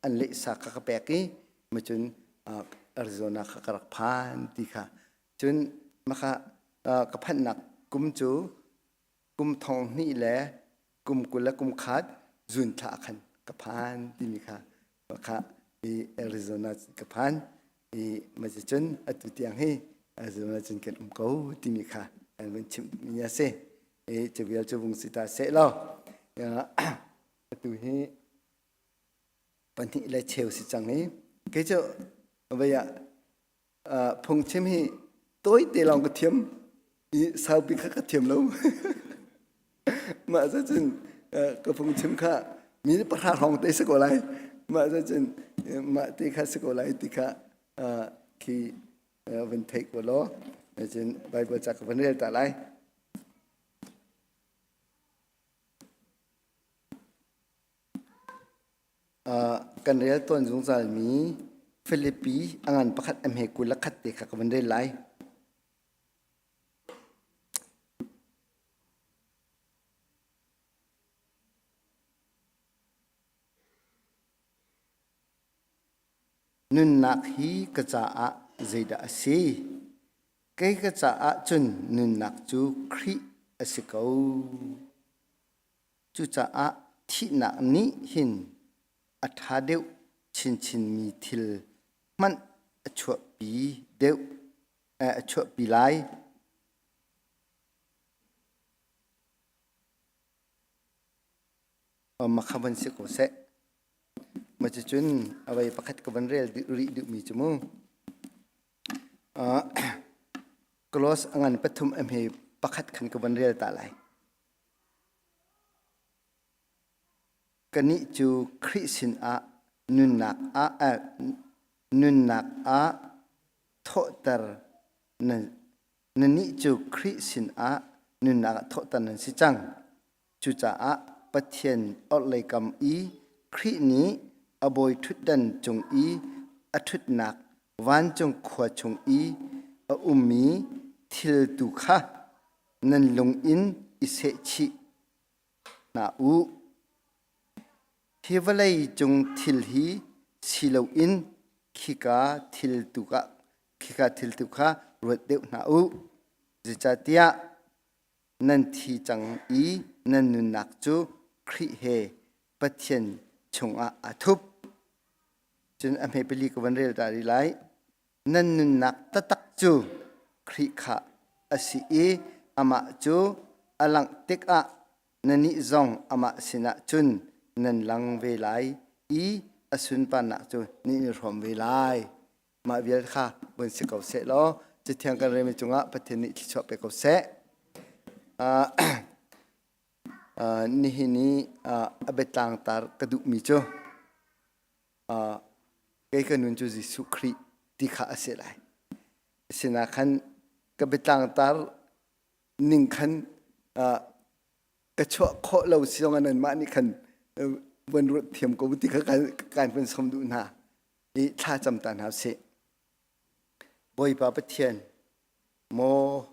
an lehsa kha ka pek i macun Arizona kha ka rak phan ti kha Cun maka ka phanhnak kum cu kum thong hnih le kum 20 le kum khat June thla ah khan ka phan timi kha kha i Arizona ka phan i cun atu tiang hi Arizona cun kan um ko timi kha an van chimh mi a si. I cu vial cu vung si ta seh law atu hi pahnih le cheu si cang i kei cu vei ah phungchim hi tawite lawng ka thiam i saupi kha ka thiam lo. Mah cun ka phungchim kha mi pahra hrawng te si ko lai. Mah cun mah te kha si ko lai ti kha khi van theih ko law cun Bible ca ka van rel ta lai. Kan rel tawn zungzalmi Filipi a ngan pakhat a hme 21 te kha ka van rel lai. Nunnak hi ka caah zeidah a si? Kei ka caah cun nunnak cu Khrih a si ko. Cucaah thihnak nih hin a ṭha deuh chinchinmi thil hmanh a chuahpi deuh a chuahpi lai. Makha van si ko seh. Ma cucun a vei pakhat ka van rel rih duhmi cu mu. Close a ngan pathum a hme pakhat khan ka van rel ta lai. Kannih cu Khrih sinah nunnak ah nunnak ah thawhter nan nannih cu Khrih sinah nunnak ah thawhter nan si cang. Cucaah Pathian orhlei kam i Khrih nih a bawi ṭhutdan cung i a ṭhutnak vancung khua chung i a ummi thil tu kha. nan lung in i sehchih hna u. Hi vawlei cung thil hi si loin khika thil tu ah khika thil tu kha ruat deuh hna u. Zeicahtiah nan thi cang i nan nunnak cu Khrih he Pathian chungah aa thup. Cun a hme pali ka van rel ta rih lai. Nan nunnak taktak cu Khrih kha a si i amah cu a langh tikah nannih zong amah sinah cun nan lang ve lai i a sunparnak cu nan i hrawm ve lai. Mah vial kha vun si ko seh law Cathiang kan relmi cungah Pathian nih thluachuah pe ko seh. Uh, uh, nihin i uh, a biatlang tar ka duhmi cu uh, kei ka nun cu Jesuh Khrih ti kha a si lai. Sinah khan ka biatlang tar ning khan uh, ka chuah khawh lo si zong nanmah nih khan van ruat thiam ko ti kha kan kan som duh hna i thla cam ta hna sih. Bawipa Pathian, maw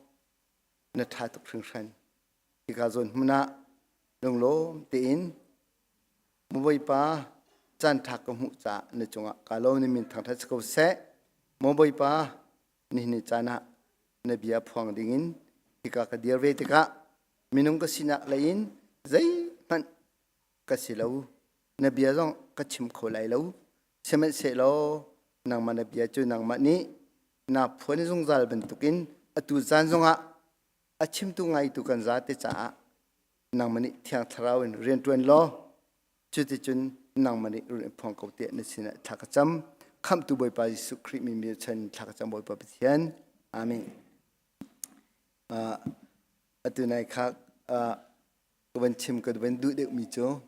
na ṭha tuk hringhran. Hika zawn hmun ah lunglawm tein Bawipa caan ṭha ka hmuh caah na cungah kaa lawm na min thangṭhat si ko seh. Maw Bawipa, nihin ni caan ah na bia phuang dingin hika ka dir ve tikah minung ka sinak lei in zeihmanh ka si lo. Na bia zong ka chim kho lai lo. Sihmanhsehlaw nangmah na bia cu nangmah nih naa phuan zungzal bantukin atu zan zongah a chimtu ngaitu kan zate caah nangmah nih Thiang Thlarau in rianṭuan law cuticun nangmah nih run in phuang ko tiah na sinah thla ka cam. Khamhtu Bawipa Jesuh Khrih min chan thla ka cam Bawipa Pathian. Amen. Uh, atu nai kha uh, ka van chim ka van duh deuhmi cu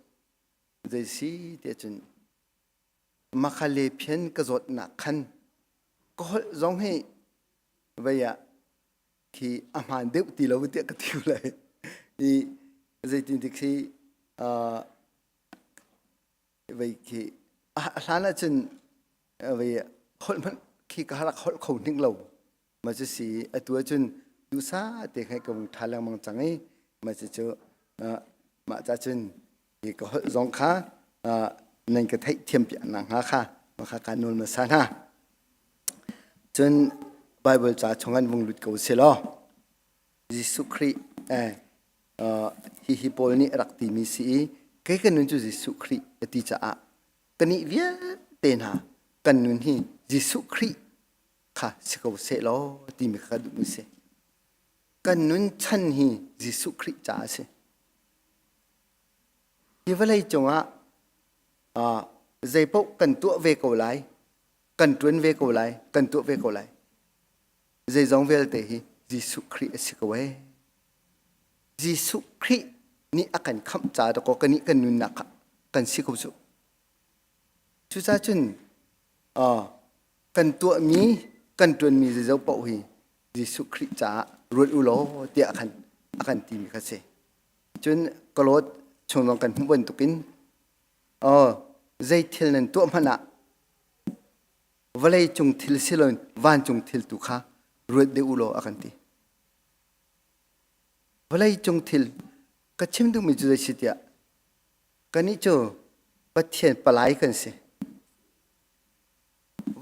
zei si tiah cun makhale phian ka zawtnak khan ka holh zong hi vei ah khi a hmaan deuh ti lo tiah ka ti lai i zeitin tik khi vei khi a hlan ahcun vei holh hmanh khi ka rak holh kho hnik lo ma cu si atu ahcun duhsah te khan ka vung ṭha lengmang cang i ma cu mah ca cun hi ka holh zong kha nan ka theih thiam piak nak hnga kha ma kha ka nawl hmasa hna cun Bible ca chung an vung lut ko si law Jesuh Khrih eh hihi Paul nih rak timi si i kei ka nun cu Jesuh Khrih a ti caah kanih vialte hna kan nun hi Jesuh Khrih kha si ko seh law timi kha ka duhmi si. Kan nun chan hi Jesuh Khrih caah a si. Hi vawlei cungah uh, zeipaoh kan tuah ve ko lai, kan ṭuan ve ko lai, kan tuah ve ko lai. Zeizong vialte hi Jesuh Khrih a si ko ee. Jesuh Khrih nih a kan khamh ca dakaw kan nih kan nunnak kha kan si ko cu. Cucaah cun uh, kan tuahmi kan ṭuanmi zeizo paoh hi Jesuh Khrih caah ruat u law tiah khan a kan timi kha si. Cun kalawt chung zong kan hmuh bantukin oh zei thil nan tuah hmanh ah vawlei cung thil si loin vancung thil tu kha ruat deuh u law a kan ti. Vawlei cung thil ka chim duhmi cu zei si tiah kannih cu Pathian palai kan si.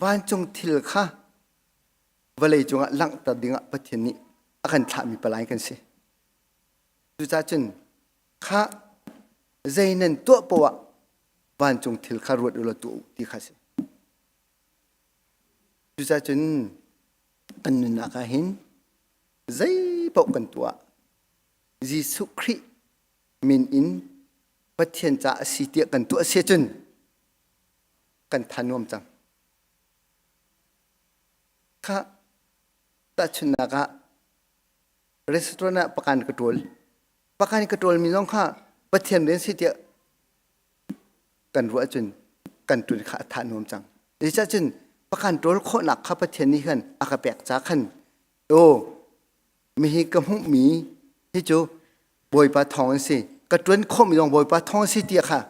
Vancung thil kha vawlei cungah langhter dingah Pathian nih a kan thlahmi palai kan si. Cucaah cun kha zei nan tuah poah vancung thil kha ruat u law tuah u ti kha si. Cucaah cun kan nunnak ah hin zei paoh kan tuah Jesuh Khrih min in Pathian ca a si tiah kan tuah si cun kan tha nuam cang. Kha tahchunhnak ah restaurant ah pakan ka ṭawl. Pakan ka ṭawlmi zong kha Pathian rian si tiah kan ruah cun kan ṭun kha a tha nuam cang. Zeicah cun pakan ṭawl khawhnak kha Pathian nih khan a ka pek ca khan aw mihi ka hmuhmi hi cu Bawipa thawng an si ka ṭuan khawhmi zong Bawipa thawng an si tiah kha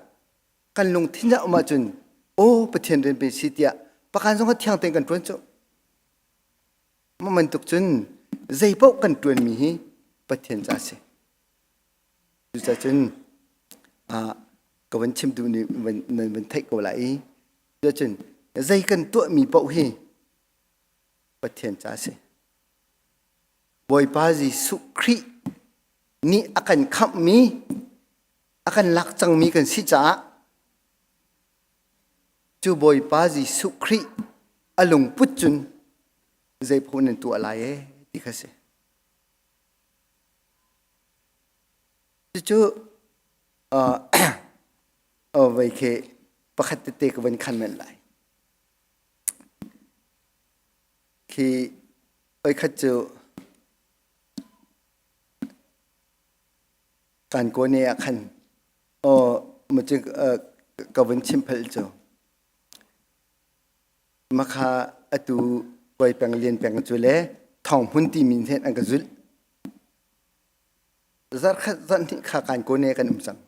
kan lungthin ah um ahcun aw Pathian rian pe si tiah pakan zong kha thiang tein kan ṭuan cu. Mah bantuk cun zeipaoh kan ṭuanmi hi Pathian ca si. Cucacun ka van chim duh nih nan van theih ko lai i cucun zei kan tuahmi paoh hi Pathian ca si. Bawipa Jesuh Khrih nih a kan khamhmi, a kan lak cangmi kan si caah cu Bawipa Jesuh Khrih a lungput cun zei paoh nan tuah lai ee ti kha si. Cucu vei khi pakhat tete ka van khan men lai. Khi voikhat cu kan kawne ah khan aw macu ka vun chim phal cu makha atu koi peng lian peng cu le thong hmun ti min hen an ka zulh zarkhat zarhnih kha kan kawne kan um cang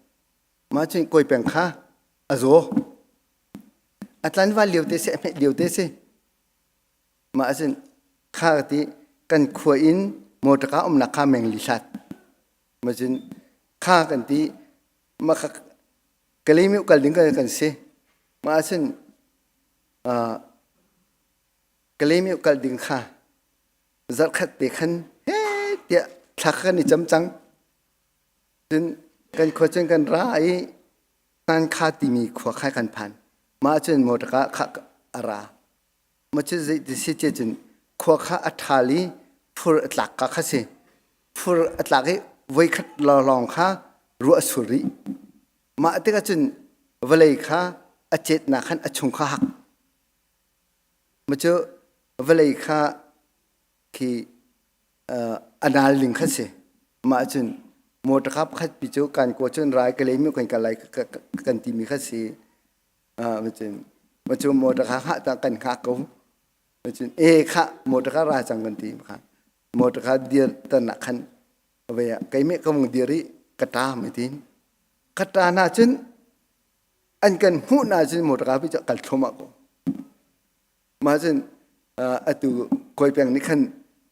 mah cun koi peng kha a zaw a tlanval lio te si a hmet lio te si Mah ahcun kha ka ti kan khua in mawṭaka umnak kha meng li hlat. Mah cun kha kan ti mah kha Kalaymyo kal ding kan kan si. Mah ahcun uh, Kalaymyo kal ding kha zarhkhat te khan he tiah thla kha kan i cam cang. Cun kan khua cun kan ra i Tankha timi khua kha kan phan. Mah cun mawṭaka kha a ra. Maw cu zeiti si ti cun khua kha a ṭhal i fur a tlak ka kha si. Fur a tlak i voikhat lawng kha ruah a sur rih. Mah tikah cun vawlei kha a cetnak khan a chung kha hak. Maw cu vawlei kha khi a nal ning kha si. Mah cun motor kha pakhat pi cu kan kaw cun rai ka lei mi kan kal lai kan timi kha si. Macun macu motor kha hngah ta kan hngak ko. Macun e khah motor kha ra cang kan ti kha. Motor kha dir tan ah khan vei ah keimah ka vung dir i ka ṭa mai tin. Ka ṭa na cun an kan hmuh na cun motor kha pi cu kal thluahmah ko. Mah cun atu kawi peng nih khan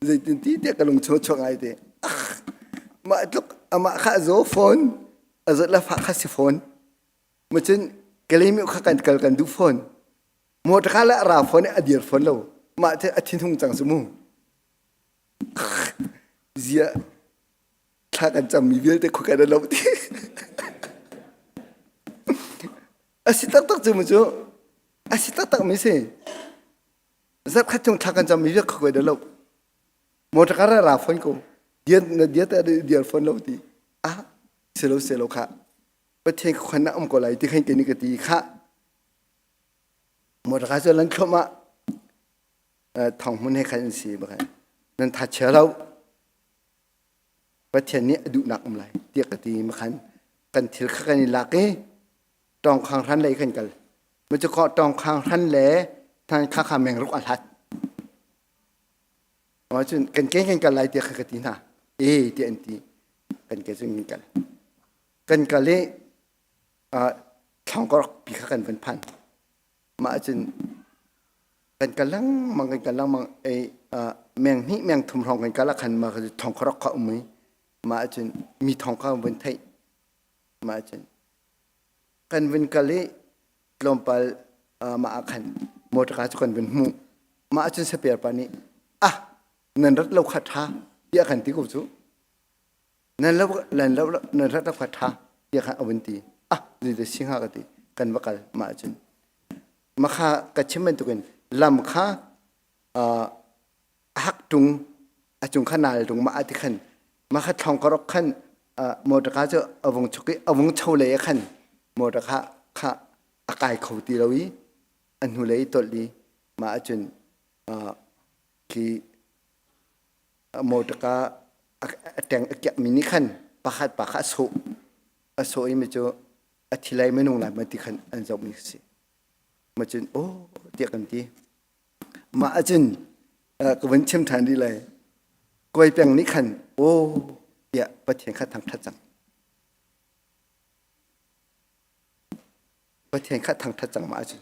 zeitin ti tiah ka lung chuak ngai te. Mah tluk amah kha a zaw fawn a zawt le fah kha si fawn. Macun Kalaymyo kha kan kal kan duh fawn. Motor kha le a ra fawn i a dir fawn lo. Mah cu a thinhung cang cu mu. Ziah thla kan cammi vialte khua kan lo ti. A si taktak cu mu cu. A si taktak mi si. Zarhkhat chung thla kan cammi vialte khua kan lo. Motor kha ra fawn ko. Dir na dir te dir fawn lo ti. Ah, silo silo kha. Pathian khuan ah um ko lai ti khan kei nih ka ti kha motor cu lan thluahmah thong hmun he khan an si bakhan nan tha chia lo Pathian nih a duhnak um lai tiah ka ti makhan kan thil kha kan i lak i tawng khang hran lei kan kal ma cu ko tawng khang hran le than kha kha meng ruk a hlat ma cun kan ke kan kal lai tiah kha ka ti hna e tiah an ti kan ke cun kan kal Kan kal i thlangkorok pi kha kan van phan. Mah ahcun kan kal lengmang kan kal lengmang ei meng hnih meng thum hrawng kan kal ah khan mah thongkorok kha um i mah ahcun mi thong kha van theih. Mah ahcun kan vun kal i tlawmpal mah ah khan motor cu kan vun hmuh. Mah ahcun saper pa nih ah nan rat lo kha ṭha tiah kan ti ko cu. Nan lo nan lo nan rat kha ṭha tiah khan a vun ti. Ah zei si hnga ka ti. Kan va kal mah ahcun. Makha ka chim bantukin lam kha a hak ṭung a cung kha nal ṭung mah ti khan makha thlong karok khan motor ka cu a vung chuk i a vung cho lei ah khan motor kha kha a kai kho ti lo i a hnulei tolh i mah ahcun khi Mawṭaka a ṭeng a kiakmi nih khan pakhat pa kha a sawh. A sawh i mi cu a thi lai minung lai ma ti khan an zohmi a si. Ma cun aw tiah kan ti. Mah ahcun ka vun chim ṭhan rih lai. Kawi peng nih khan aw tiah Pathian kha thangṭhat cang. Pathian kha thangṭhat cang mah ahcun.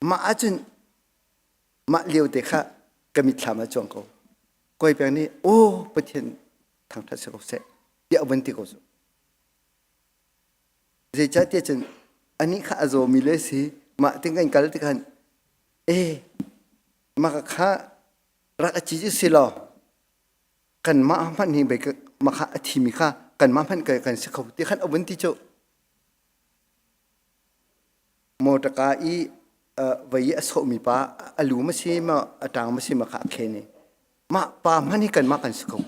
Mah ahcun Mah lio te kha ka mitthlam ah cuang ko. Kawi peng nih, "Aw Pathian Thangṭhat si ko seh tiah van ti ko cu. Zeicahtiah cun anih kha a zawmi le si mah ting kan kal tikhan e mah kha rak a ci cu si law kanmah hmanh hi mah kha a thimi kha kanmah hmanh kan si kho ti khan a vun ti cu. Mawṭaka i vei i a sawhmi pa a lu ma si ma a ṭang ma si ma kha a khen i mah pa hmanh hi kanmah kan si kho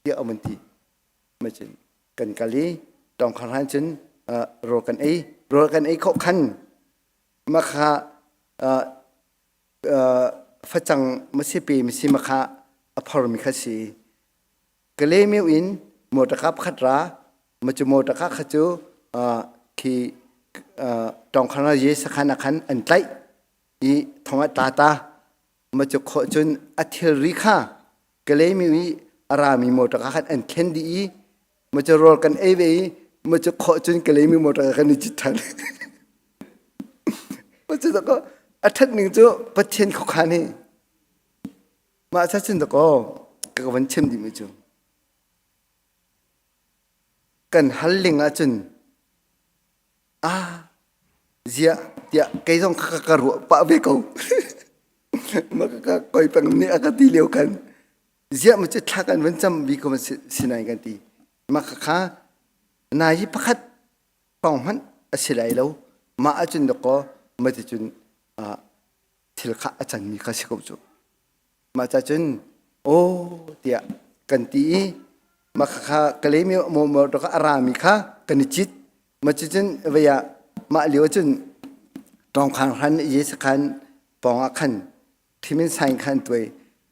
tiah a vun ti. Macun kan kal i tawngkhar han cun rawl kan ei. Rawl kan ei khawh khan mah kha facang ma si pe ma si ma kha a phormi kha si. Kalaymyo in mawṭaka pakhat ra ma cu mawṭaka kha cu khi tawngkhar ye sakhan ah khan an tlaih i thong ah tla ta. Ma cu khawh cun a thilri kha Kalaymyo i a rami mawṭaka khan an thlen dih i ma cu rawl kan ei ve i ma cu khawh cun Kalaymyo mawṭaka kan i cit ṭhan. Ma cu a ṭhat ning cu Pathian khuakhan hi mah ca cun dakaw ka van chim dihmi cu kan hal ling ahcun ah ziah tiah kei zong ka ka ruah pah ve ko. Ma ka ka koi pang nih a ka ti lio khan ziah ma cu thla kan van cam bi ko sinai kan ti. Ma ka kha nai hi pakhat pang hmanh a si lai lo. Mah ahcun dakaw ma ti cun thil kha a canmi kha si ko cu. Mah ca cun aw tiah kan ti i mah kha Kalaymyo motor a rami kha kan i cit. Mah cucun vei ah mah lio cun Tawngkhang hran i sakhan pawng ah khan Thimin Saing kha an tuai.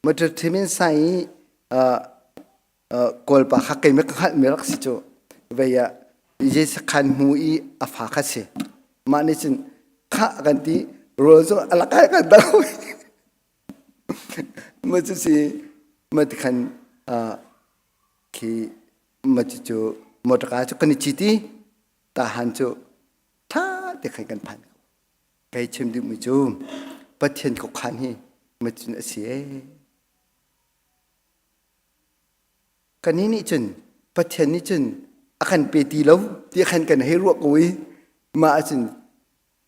Motor Thimin Saing i Kawlpa kha keimah ka hngalhmi rak si cu. Vei ah sakhan hmu i a fa kha si. Mah nih cun khah kan ti rawl cu a lakai kan dang. Ma cu si ma ti khan khi ma cu cu motorka cu kan i cit i tahan cu tha te khan kan phan ko. Kei chim duhmi cu Pathian khuakhan hi ma cun a si ee. Kannih nih cun Pathian nih cun a kan pe ti lo ti khan kan hei ruah ko i mah ahcun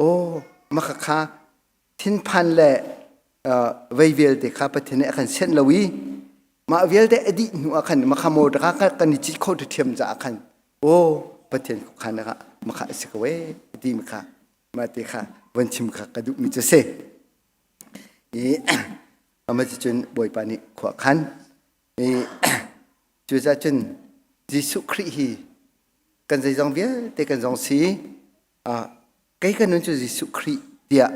aw mah khakha thinphan le vei vialte kha Pathian nih a kan sianh lo i mah vialte a dih hnu ah khan makha motor kha kan i cit kho ṭhiam caah khan aw Pathian khuakhan ah makha a si ko ee ti mi kha mah te kha von chim kha ka duhmi cu si. I amah cun Bawipa nih khua khan i cucaah cun Jesuh Khrih hi kan zeizong vialte kan zong si kei ka nun cu Jesuh Khrih tiah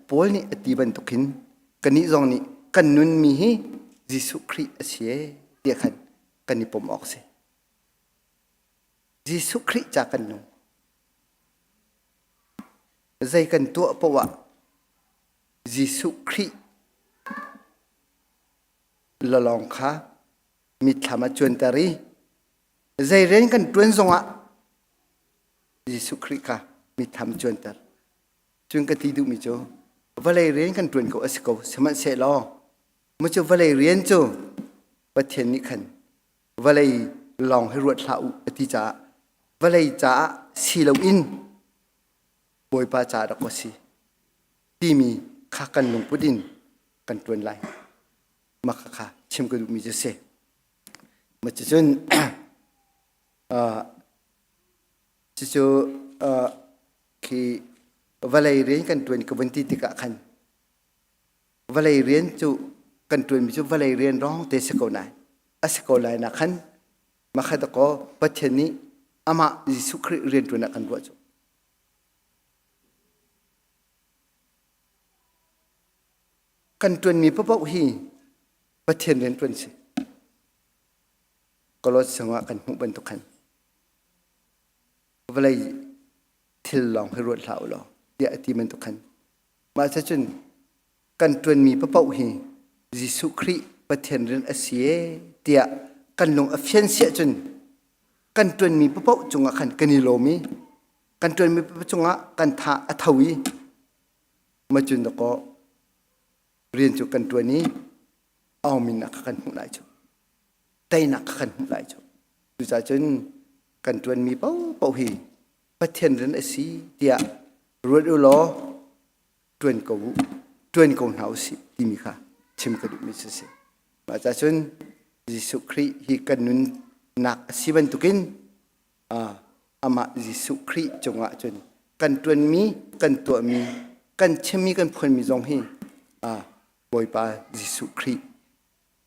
Paul nih a ti bantukin kannih zong nih kan nunmi hi Jesuh Khrih a si ee tiah khan kan i pom awk si. Jesuh Khrih ca kan nung. Zei kan tuah paoh ah Jesuh Khrih lalawng kha mitthlam ah cuanter i zei rian kan ṭuan zongah Jesuh Khrih kha mitthlam cuanter. Cun ka ti duhmi cu vawlei rian kan ṭuan ko a si ko sihmanhsehlaw mu cu vawlei rian cu Pathian nih khan vawlei lawng hi ruat hlah u a ti caah vawlei caah si loin Bawipa caah rak si timi kha kan lungput in kan ṭuan lai. Mah kha chim ka duhmi cu si. Mah cucun cucu khi vawlei rian kan ṭuan ka vun ti tikah khan vawlei rian cu kan ṭuanmi cu vawlei rian lawng te si ko lai a si ko lai nak khan mah kha dakaw Pathian nih amah Jesuh Khrih rian ṭuan ah kan ruah cu. Kan ṭuanmi paoh hi Pathian rian ṭuan si. Kolot chungah kan hmuh bantuk khan vawlei thil lawng hi ruat hlah u law tiah a ti bantuk khan mah cun kan ṭuanmi paoh hi Jesuh Khrih Pathian rian a si ee tiah kan lung a fian siah cun kan ṭuanmi paoh cungah khan kan i lawm i kan ṭuanmi paoh cungah kan tha a tho i mah cun dakaw rian cu kan ṭuan i aumin kha kan hmuh lai cu teinak kha kan hmuh lai cu. Cucaah cun kan ṭuanmi paohpaoh hi Pathian rian a si tiah ruat u law ṭuan ko u, ṭuan ko hna usih timi kha chim ka duhmi cu a si. Mah caah cun Jesuh Khrih hi kan nunnak a si bantukin amah Jesuh Khrih cungah cun kan ṭuanmi, kan tuahmi, kan chimmi, kan phuanmi zong hi Bawipa Jesuh Khrih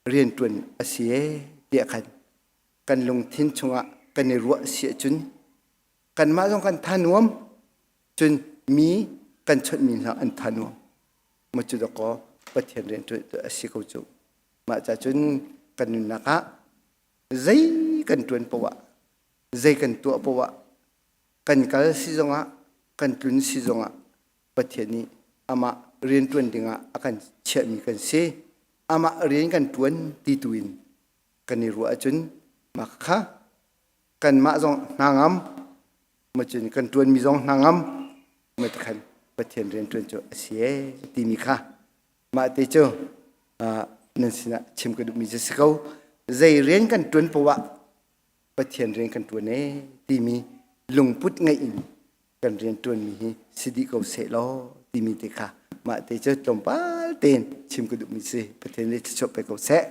rianṭuan a si ee tiah khan kan lungthin chungah kan i ruah si ahcun kanmah zong kan tha nuam cun mi kan chawnhmi hna an tha nuam ma cu dakaw Pathian rianṭuan a si ko cu. Mah ca cun kan nunnak ah zei kan ṭuan poah ah zei kan tuah poah ah kan kal si zongah kan tlun si zongah Pathian nih amah rianṭuan dingah a kan chiahmi kan si. Amah rian kan ṭuan ti tu in kan i ruah ahcun mah kha kanmah zong hna ngam ma cun kan ṭuanmi zong hna ngam ma khan Pathian rianṭuan cu a si ee timi kha mah te cu nan sinah chim ka duhmi cu si ko. Zei rian kan ṭuan poah ah Pathian rian kan ṭuan ee timi lungput ngeih in kan rian ṭuanmi hi si dih ko seh law timi te kha mah te cu tlawmpal tein chim ka duhmi si. Pathian nih thluachuah pe ko seh.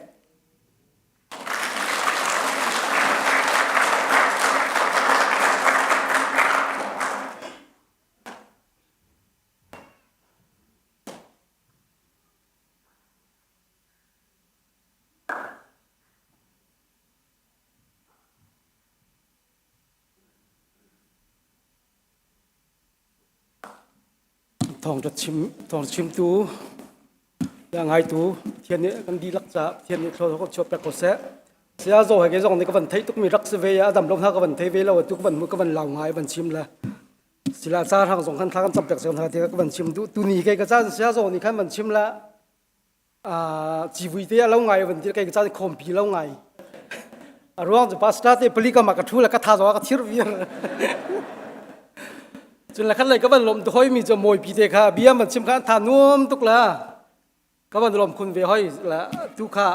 Thawngṭha chim thawngṭha chimtu le a ngaitu Pathian nih kan dihlak caah Pathian nih thlua kan chuah pek ko seh. Saya Zaw he ke zong nih ka van theih tukmi rak si ve a dam lo hna ka van thei ve lo atu ka van hmu ka van lau ngai van chim le sila ca hrang zong khan thla kan cam pek cio hna ti ka van chim duh tuni ke ka caan saya Zaw nih khan van chim la civui te a lo ngai van ti kai caan khawmpi lo ngai a ruang cu pastor te pali ka ma ka thu la ka tha zo ka thir vir cun la khat lei ka van lom hoi mi cu mawi pi te kha bia man chim kha tha nuam tuk la ka van lom khun ve hoi la tu kha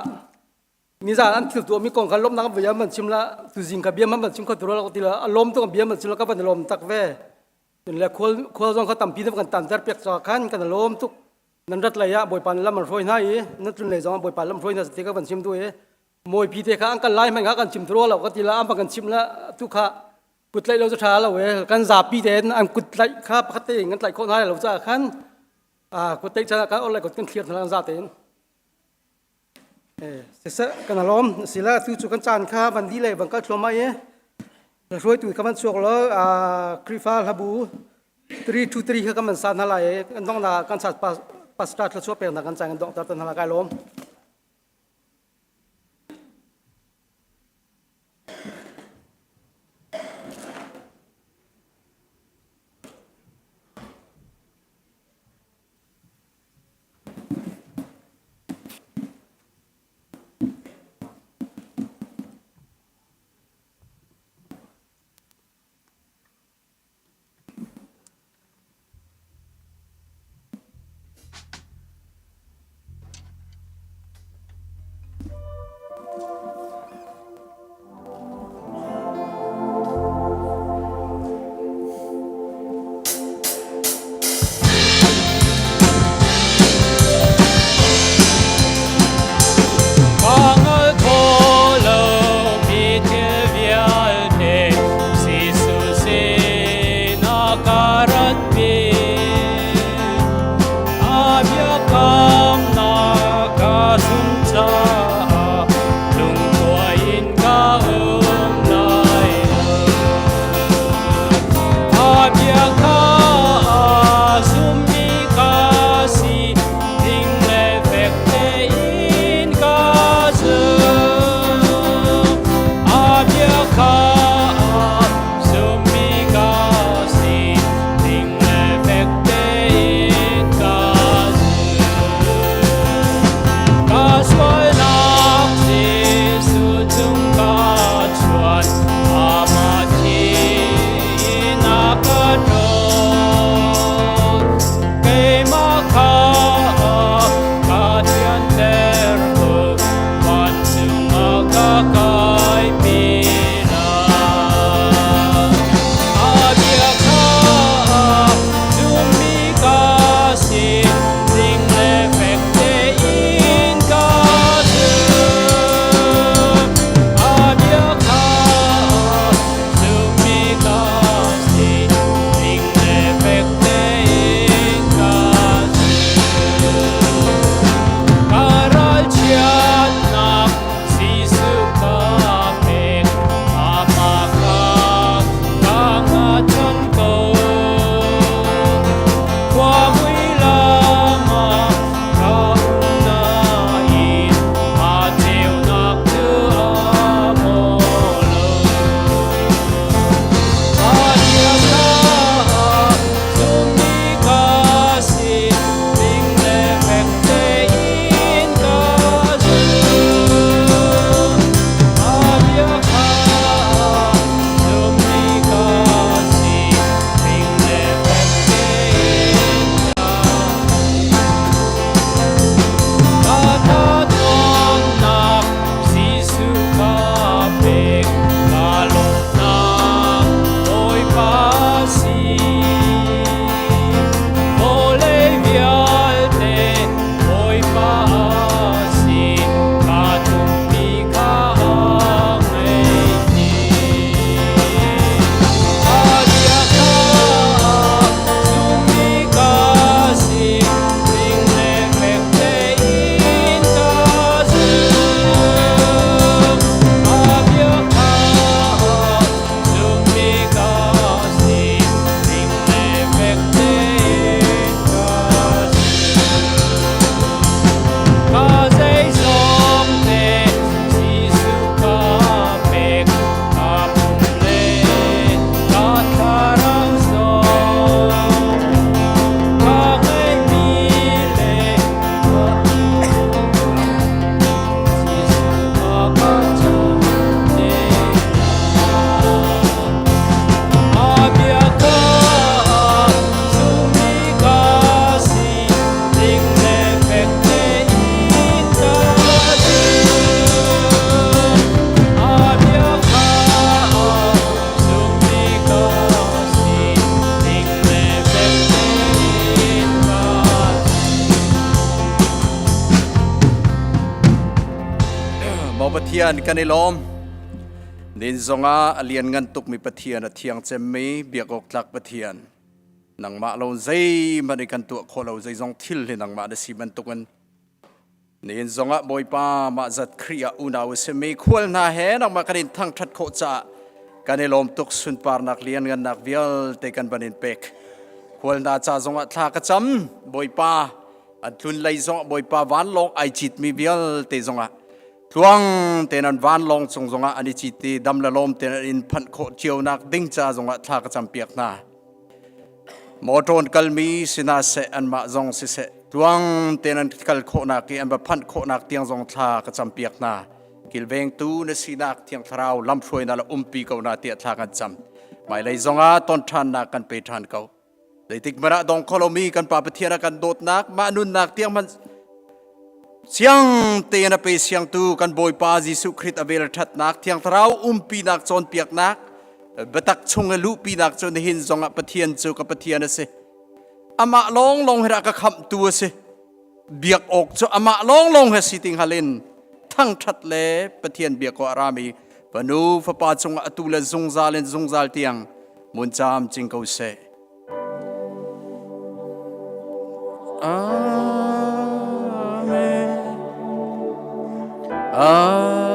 nizan an thil tuah mi kong kha lom nak bia man chim la tu zing kha bia man chim kha tu lo ti la a lom tu bia man chim la ka van lom tak ve cun le khual khual zong kha tampi na kan tan ter pek cha khan kan lom tuk Nan rat lei ah Bawipa lam an hruai hna i nan tlun lei zong Bawipa lam hruai hna ti ka van chim duh i mawipi te kha an kal lai hmanh kha kan chim thuro lo ka ti la an kan chim la tu kha kut tlaih lo cu tha lo e kan zapi tein an kut tlaih kha pakhat tein kan tlaih khawh hna lo caah khan kut tlaih chan ah kan orhlei kut kan thlir hna za tein Siseh kan alawm sila tu cu kan caan kha van di le van kal thluahmah i hruaitu ka van chuak lo Khrihfa hlabu 323 kha kan van sa hna lai i kan donghnak kan sa pastor thluachuah peknak kan caan kan donghter tan hna lai kai lawm. Ka sualnak. Aw Pathian kan i lawm. Nin zongah a lian ngan tukmi Pathian a thiang cemmi biak awk tlak Pathian. Nangmah lo zeihmanh i kan tuah khawh lo zeizong thil hi nangmah na si bantukin Nihin zongah Bawipa mah zat Khrih ah unau a simi khual hna he nangmah kan in thangṭhat khawh caah kan i lawm tuk sunparnak lianngannak vialte kan van in pek. Khual hna ca zongah thla ka cam Bawipa an tlun lei zongah Bawipa vanlawng ai citmi vialte zongah tluang tein an vanlawng cung zongah an i cit i dam le lawm tein an in phanh khawh cionak ding ca zongah thla ka campiak hna. Mawṭawn kalmi si hna seh anmah zong siseh tluang tein an kal khawhnak i an va phanh khawhnak tiang zong thla ka campiak hna. Kilvengtu na sinak Thiang Thlarau lamhruainak le umpi ko na tiah thla kan cam. Hmailei zongah ton ṭhannak kan pe ṭhan ko. Zeitik hmanh ah dong kho lomi kan Pa Pathian a kan dawtnak mah nunnak tiang hmanh siang tein a pe siangtu kan Bawipa Jesuh Khrist a vel ṭhatnak Thiang Thlarau umpinak cawnpiaknak biatak chung i luhpinak cu nihin zongah Pathian cu ka Pathian a si. Amah lawnglawng hi dah ka khamhtu a si. Biak awk cu amah lawnglawng he si ti hngal in thangṭhat le Pathian biak awk a rami fanu fapa cungah atu le zungzal in zungzal tiang mun caam cing ko seh. Amen. Amen.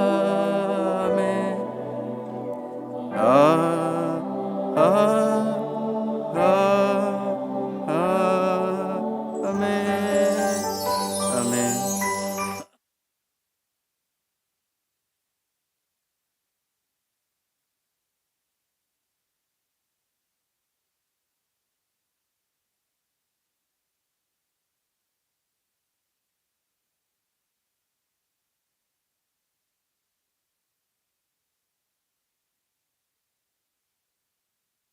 Amen.